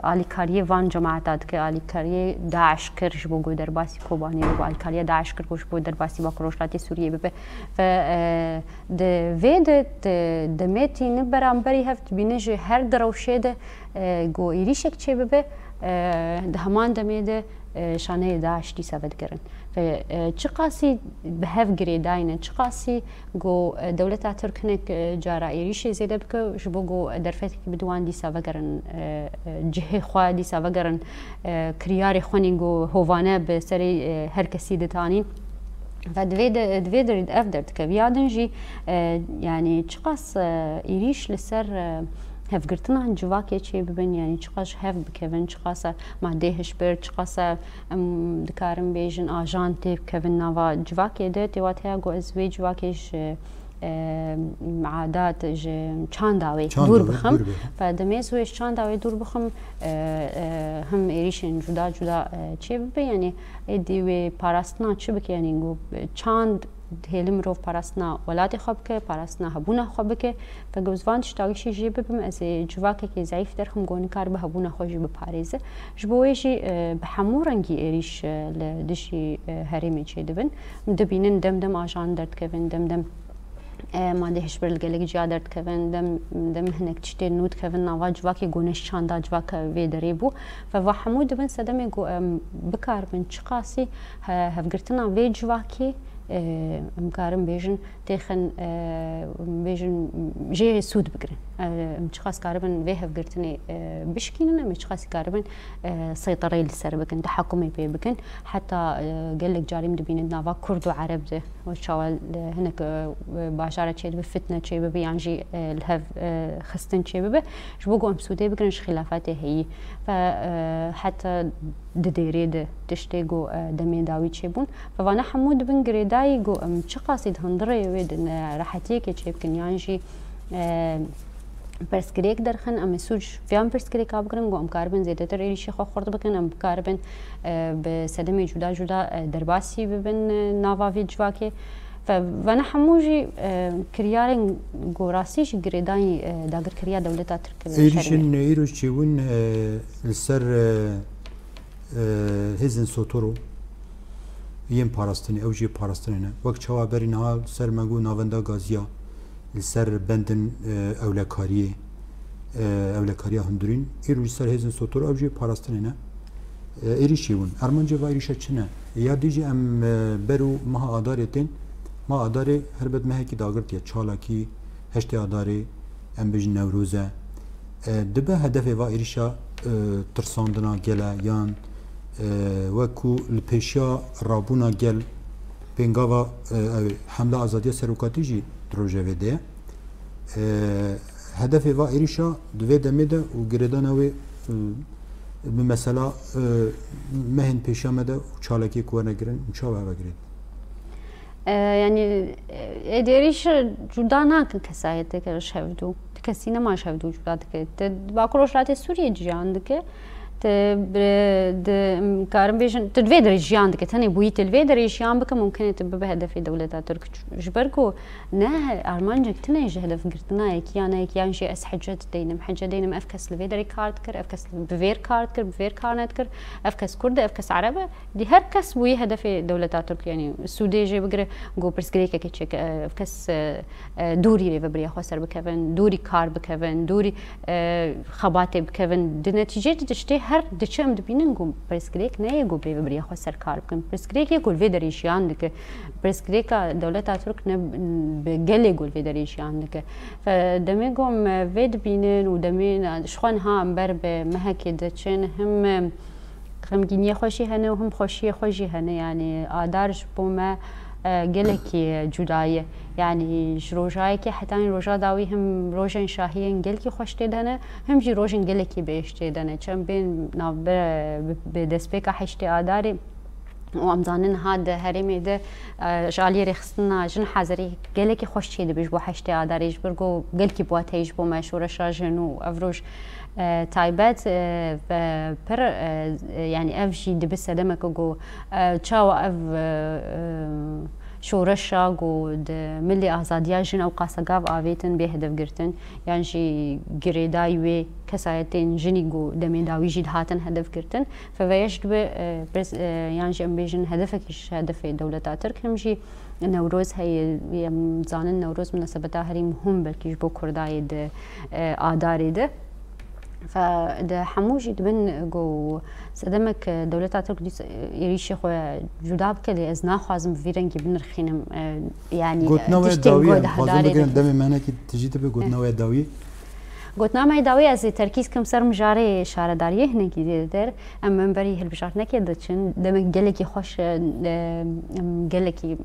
alîkariyê van cemaeta dike, alîkariyê DAIŞ kir ji bo ku derbasî Kobanê bibe, alîkariya DAIŞ kir ku ji bo derbasî Bakur Rojhilatê Sûriyê bibe. Ve, e, di vê de, di demê tîni beramberî hev dibîne ji her di rewşê de, e, ku êrîşek çêbibe, e, di heman demê de e, şaneyê DAIŞ dîsa vedigerin. Ve, e, çiqasî bi hev girêdayî ne, çiqasî ku, e, dewleta Tirk hinek, e, cara êrîşê zêde bike, ji bo ku derfetekî bide wan dîsa vegerin, e, e, cihê xwe, dîsa vegerin, e, kiryarê xwe nîn ku hovane bi serê, e, her kesî ditanîn. Ve divê de, divê de ev derdikeve. Ya din jî, e, yanî çiqas, e, êrîş li ser, e, hevgirtinan civakê çê bibin, yanî çiqas ji hev bikevin, çiqas e madeyê hişbir, çiqas e em dikarin bêjin ajan tê bikevin nava civakê de, tê wat heye ku ez wê civakê ji, e, adat, ji çanda wê Çanda dûr wê bixim. dûr bixim. Ve demê ez wê ji çanda wê dûr bixim, e, e, him êrîşên cuda cuda, e, çê bibe, yanî êdî wê parastina çi bike, yanî ku çand dihêle mirov parastina welatê xwe bike, parastina hebûna xwe bike. Ve ku ez van tişta gişî jê bibim, ez ê civakekî zeîf derxim ku nikaribe hebûna xwe jî biparêze. Ji bo wê jî, e, bi hemû rengî êrîş, e, li dijî, e, herêmê çêdibin. Dibînin dem dem ajan derdikevin, dem dem, e, madê hişbir li gelek ciya derdikevin, dem, dem hinek tiştê nû dikevin nava civakê ku ne ji çanda civak vê derê bû. Ve va hemû dibin sedemê ku em bikaribin çiqasî he-, hevgirtina vê civakê, e, em karin bêjin, têxin, e, bêjin, jê sûd bigirin. E, em çiqas karibin vê hevgirtinê, e, bişkînin, em ê çiqas karibin, e, seytereyê li ser bikin, tehakumê pê bikin. Heta, e, gelek carî em dibînin nava Kurd û Ereb de, wek çawa li hinek, e, bajara çêdibe fitne çêbibe yan jî, e, li hev, e, xistin çêbibe. Ji bo ku em sûdê bigirin ji xilafetê heyî. Ve, e, heta di dêrê de tiştê ku, e, demê dawî çêbûn. Ve vana hemû dibin girêdayî ku em çiqasî di hundirê wê de nerehetiyekê çêbikin yan jî, e, pirsgirêk derxin, em ê sûc viyan pirsgirêka bigirin ku em karibin zêdetir êrîşê xwe xurt bikin, em bikaribin, e, bi sedemê cuda cuda, e, derbasî bibin, e, nava vê civakê. Ve vana hemû jî, e, kiryarên ku rastî jî girêdayî, e, dagirkeriya dewleta Tirk bi Êrîşên şerê. Îroj çêbûn, e, li ser, e, e, hêzên Sotoro yên parastinê, ew jî parastinê ne. Wek çawa berî niha li ser me got navenda gaziya, li ser bendin, e, ewlekariyê, e, ewlekariya hundirîn, îro jî ser hêzên Sotoro ew jî parastinê ne. E, êrîşî bûn. Armancê va êrîşa çi ne? Ya dî jî em, e, ber û meha Adarê tên. Meha Adarê helbet mehekî dagirtiye. Çalakî heştê Adarê, em bêjin Newroz e. E, dibe hedefê va êrîşa, e, tirsandina gel e yan, e, wek ku li pêşiya rabûna gel pêngava, e, ew ê hemla azadiya serokatî jî di rojevê de ye. E, hedefê va êrîşa di vê demê de û girêdana wê, e, bi mesela, e, mehên pêşiya me de û çalakiyê ku werne kirin û çawa heve girêd? E, yanî, e, êdî êrîş cuda nakin kesayeteke ji hevdû. Tu kesî nema ji hevdû cuda dike. Tu di Bakur Rojhilatê Sûriyê jiyan dike. Tu bi, di, em karin bêjin, tu di vê derê jiyan dike. Tenê bûyî tu li vê derê jiyan bike, mumkin e tu bibe hedefê dewleta Tirk. Ji ber ku ne armancek tune ji hedefgirtina yekî ya ne yekî yan jî ez hece dideynim. Hece deynim ev kes li vê derê kar dikir, ev kes bi vêr kar dikir, bi vêr kar nedikir, ev kes Kurd e, ev kes Ereb e. Dî her kes bûyî hedefê dewleta Tirk, yanî sûdê jê bigire, ku pirsgirêkekê çêke, ev kes, e, e, dûrî rêvebiriya xwe ser bikevin, dûrî kar bikevin, dûrî, e, xebatê bikevin. Di netîcê de tiştê her diçe em dibînin ku pirsgirêk ne yê ku bi rêvebiriya xwe ser kar bikin. Pirsgirêk yê ku li vê derê jiyan dike. Pirsgirêka dewleta Tirk ne bi gelê ku li vê derê jiyan dike. Fe-, demê ku em vê dibînin û demê ji xwe niha em ber bi mehekê diçin, him, e, xemgîniyê xwe jî hene û him xweşiyê xwe jî hene. Yanî Adar ji bo me, e, gelekî cuda ye. Yanî ji roja yekê hetanî roja dawî him rojên şahiyên gelkî xweş tê de hene, him jî rojên gelekî bêhişt tê de hene. Çend bên navbe-, bi, bi destpêka heştê Adarê û em zanin niha di herêmê de, e, ji aliyê rêxistina jin hazirî gelekî xweş çêdibe ji bo heştê Adarê, ji ber ku gelkî bi wateyî ji bo me şoreşa jin û ev roj, e, taybet, e, ve pir, e, yanî ev jî dibe sedemeke ku, e, çawa ev, e, e, şoreşa ku di milê azadiya jin ew qasa gav avêtin bê hedef girtin, yan jî girêdayî wê kesayetên jinî ku demê dawî jî dihatin hedef girtin. Fe veya ji dibe, e, pres-, e, yan jî em bêjin hedefekî ji hedefê dewleta Tirk him jî Newroz heye, em zanin Newroz minasebeta herî muhim belkî ji bo Kurda yê di, e, Adarê de. Fe di hemû jî dibin ku sedemek dewleta Tirk dîs êrîşê xwe cuda bike, lê ez naxwazim bi vî rengî binirxînim. E, yanî Gotina we tiştên dawî ku ye, di em dixwazin Hedarê bigirin de demê me hinekî tijî dibe gotina we dawî. Gotina me dawî, ez ê terkîz kim ser mijarê şaredariyê hinekî dêr. Em memberî hilbijartinekê diçin. Demek gelekî xweş e, e, em gelekî,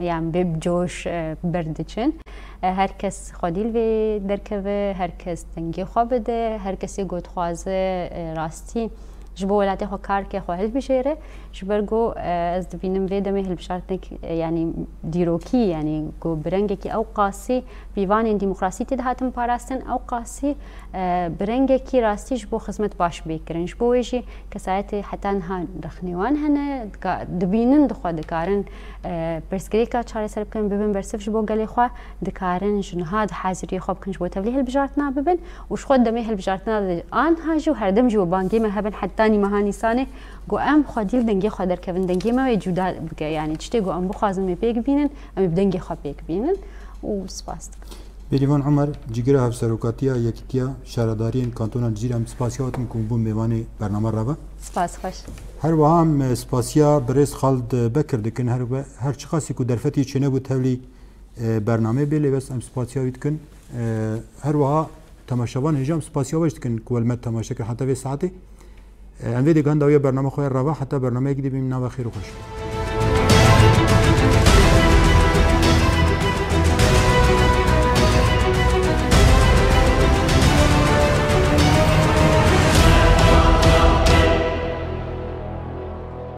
yan bê coş e, berdiçin. E, her kes xwedî li vê derkeve, her kes dengê xwe bide, her kesê ku dixwaze e, rastî ji bo welatê xwe kar ke xwe hilbijêre. Ji ber ku e, ez dibînim vê demê hilbijartinek e, yanî dîrokî, yanî ku bi rengekî ew qasî pîvanên demokrasî tê dihatin parastin, ew qasî e, bi rengekî rastî ji bo xizmet baş bê kirin. Ji bo wê jî kesayetê heta niha rexnê wan hene, dika-, dibînin di xwe dikarin e, pirsgirêka çareser bikin, bibin bersiv ji bo gelê xwe, dikarin ji niha di haziriyê xwe bikin ji bo tevlî hilbijartina bibin û ji xwe demê hilbijartina de anha jî û herdem jî wê bangê me hebin heta nîmeha Nîsanê ku em xwedî li dengê xwe derkevin, dengê me wê cuda bike. Yanî tiştê ku em bixwazin wê pêk bînin, em ê bi dengê xwe pêk bînin û spas dikim. Bêrîvan Omer, Cîgira Hevserokatiya Yekîtiya Şaredariyên Kantona Cizîr, em spasiya we dikin ku bûn mêvanê bername Rava. Spas xweş. Her wiha em spasiya birêz Xald Bekir dikin, her, her çiqasî ku derfetî çênebû tevlî e, bernameyê bê, lê bes em spasiya wî dikin. E, her wiha temaşevan hêja em spasiya we jî dikin ku we li me temaşe kir heta vê saetê. E, em vê dê guhenda wê bername xwe ya Rava, heta bernameyekî dî bînin, nava xêr û xweş.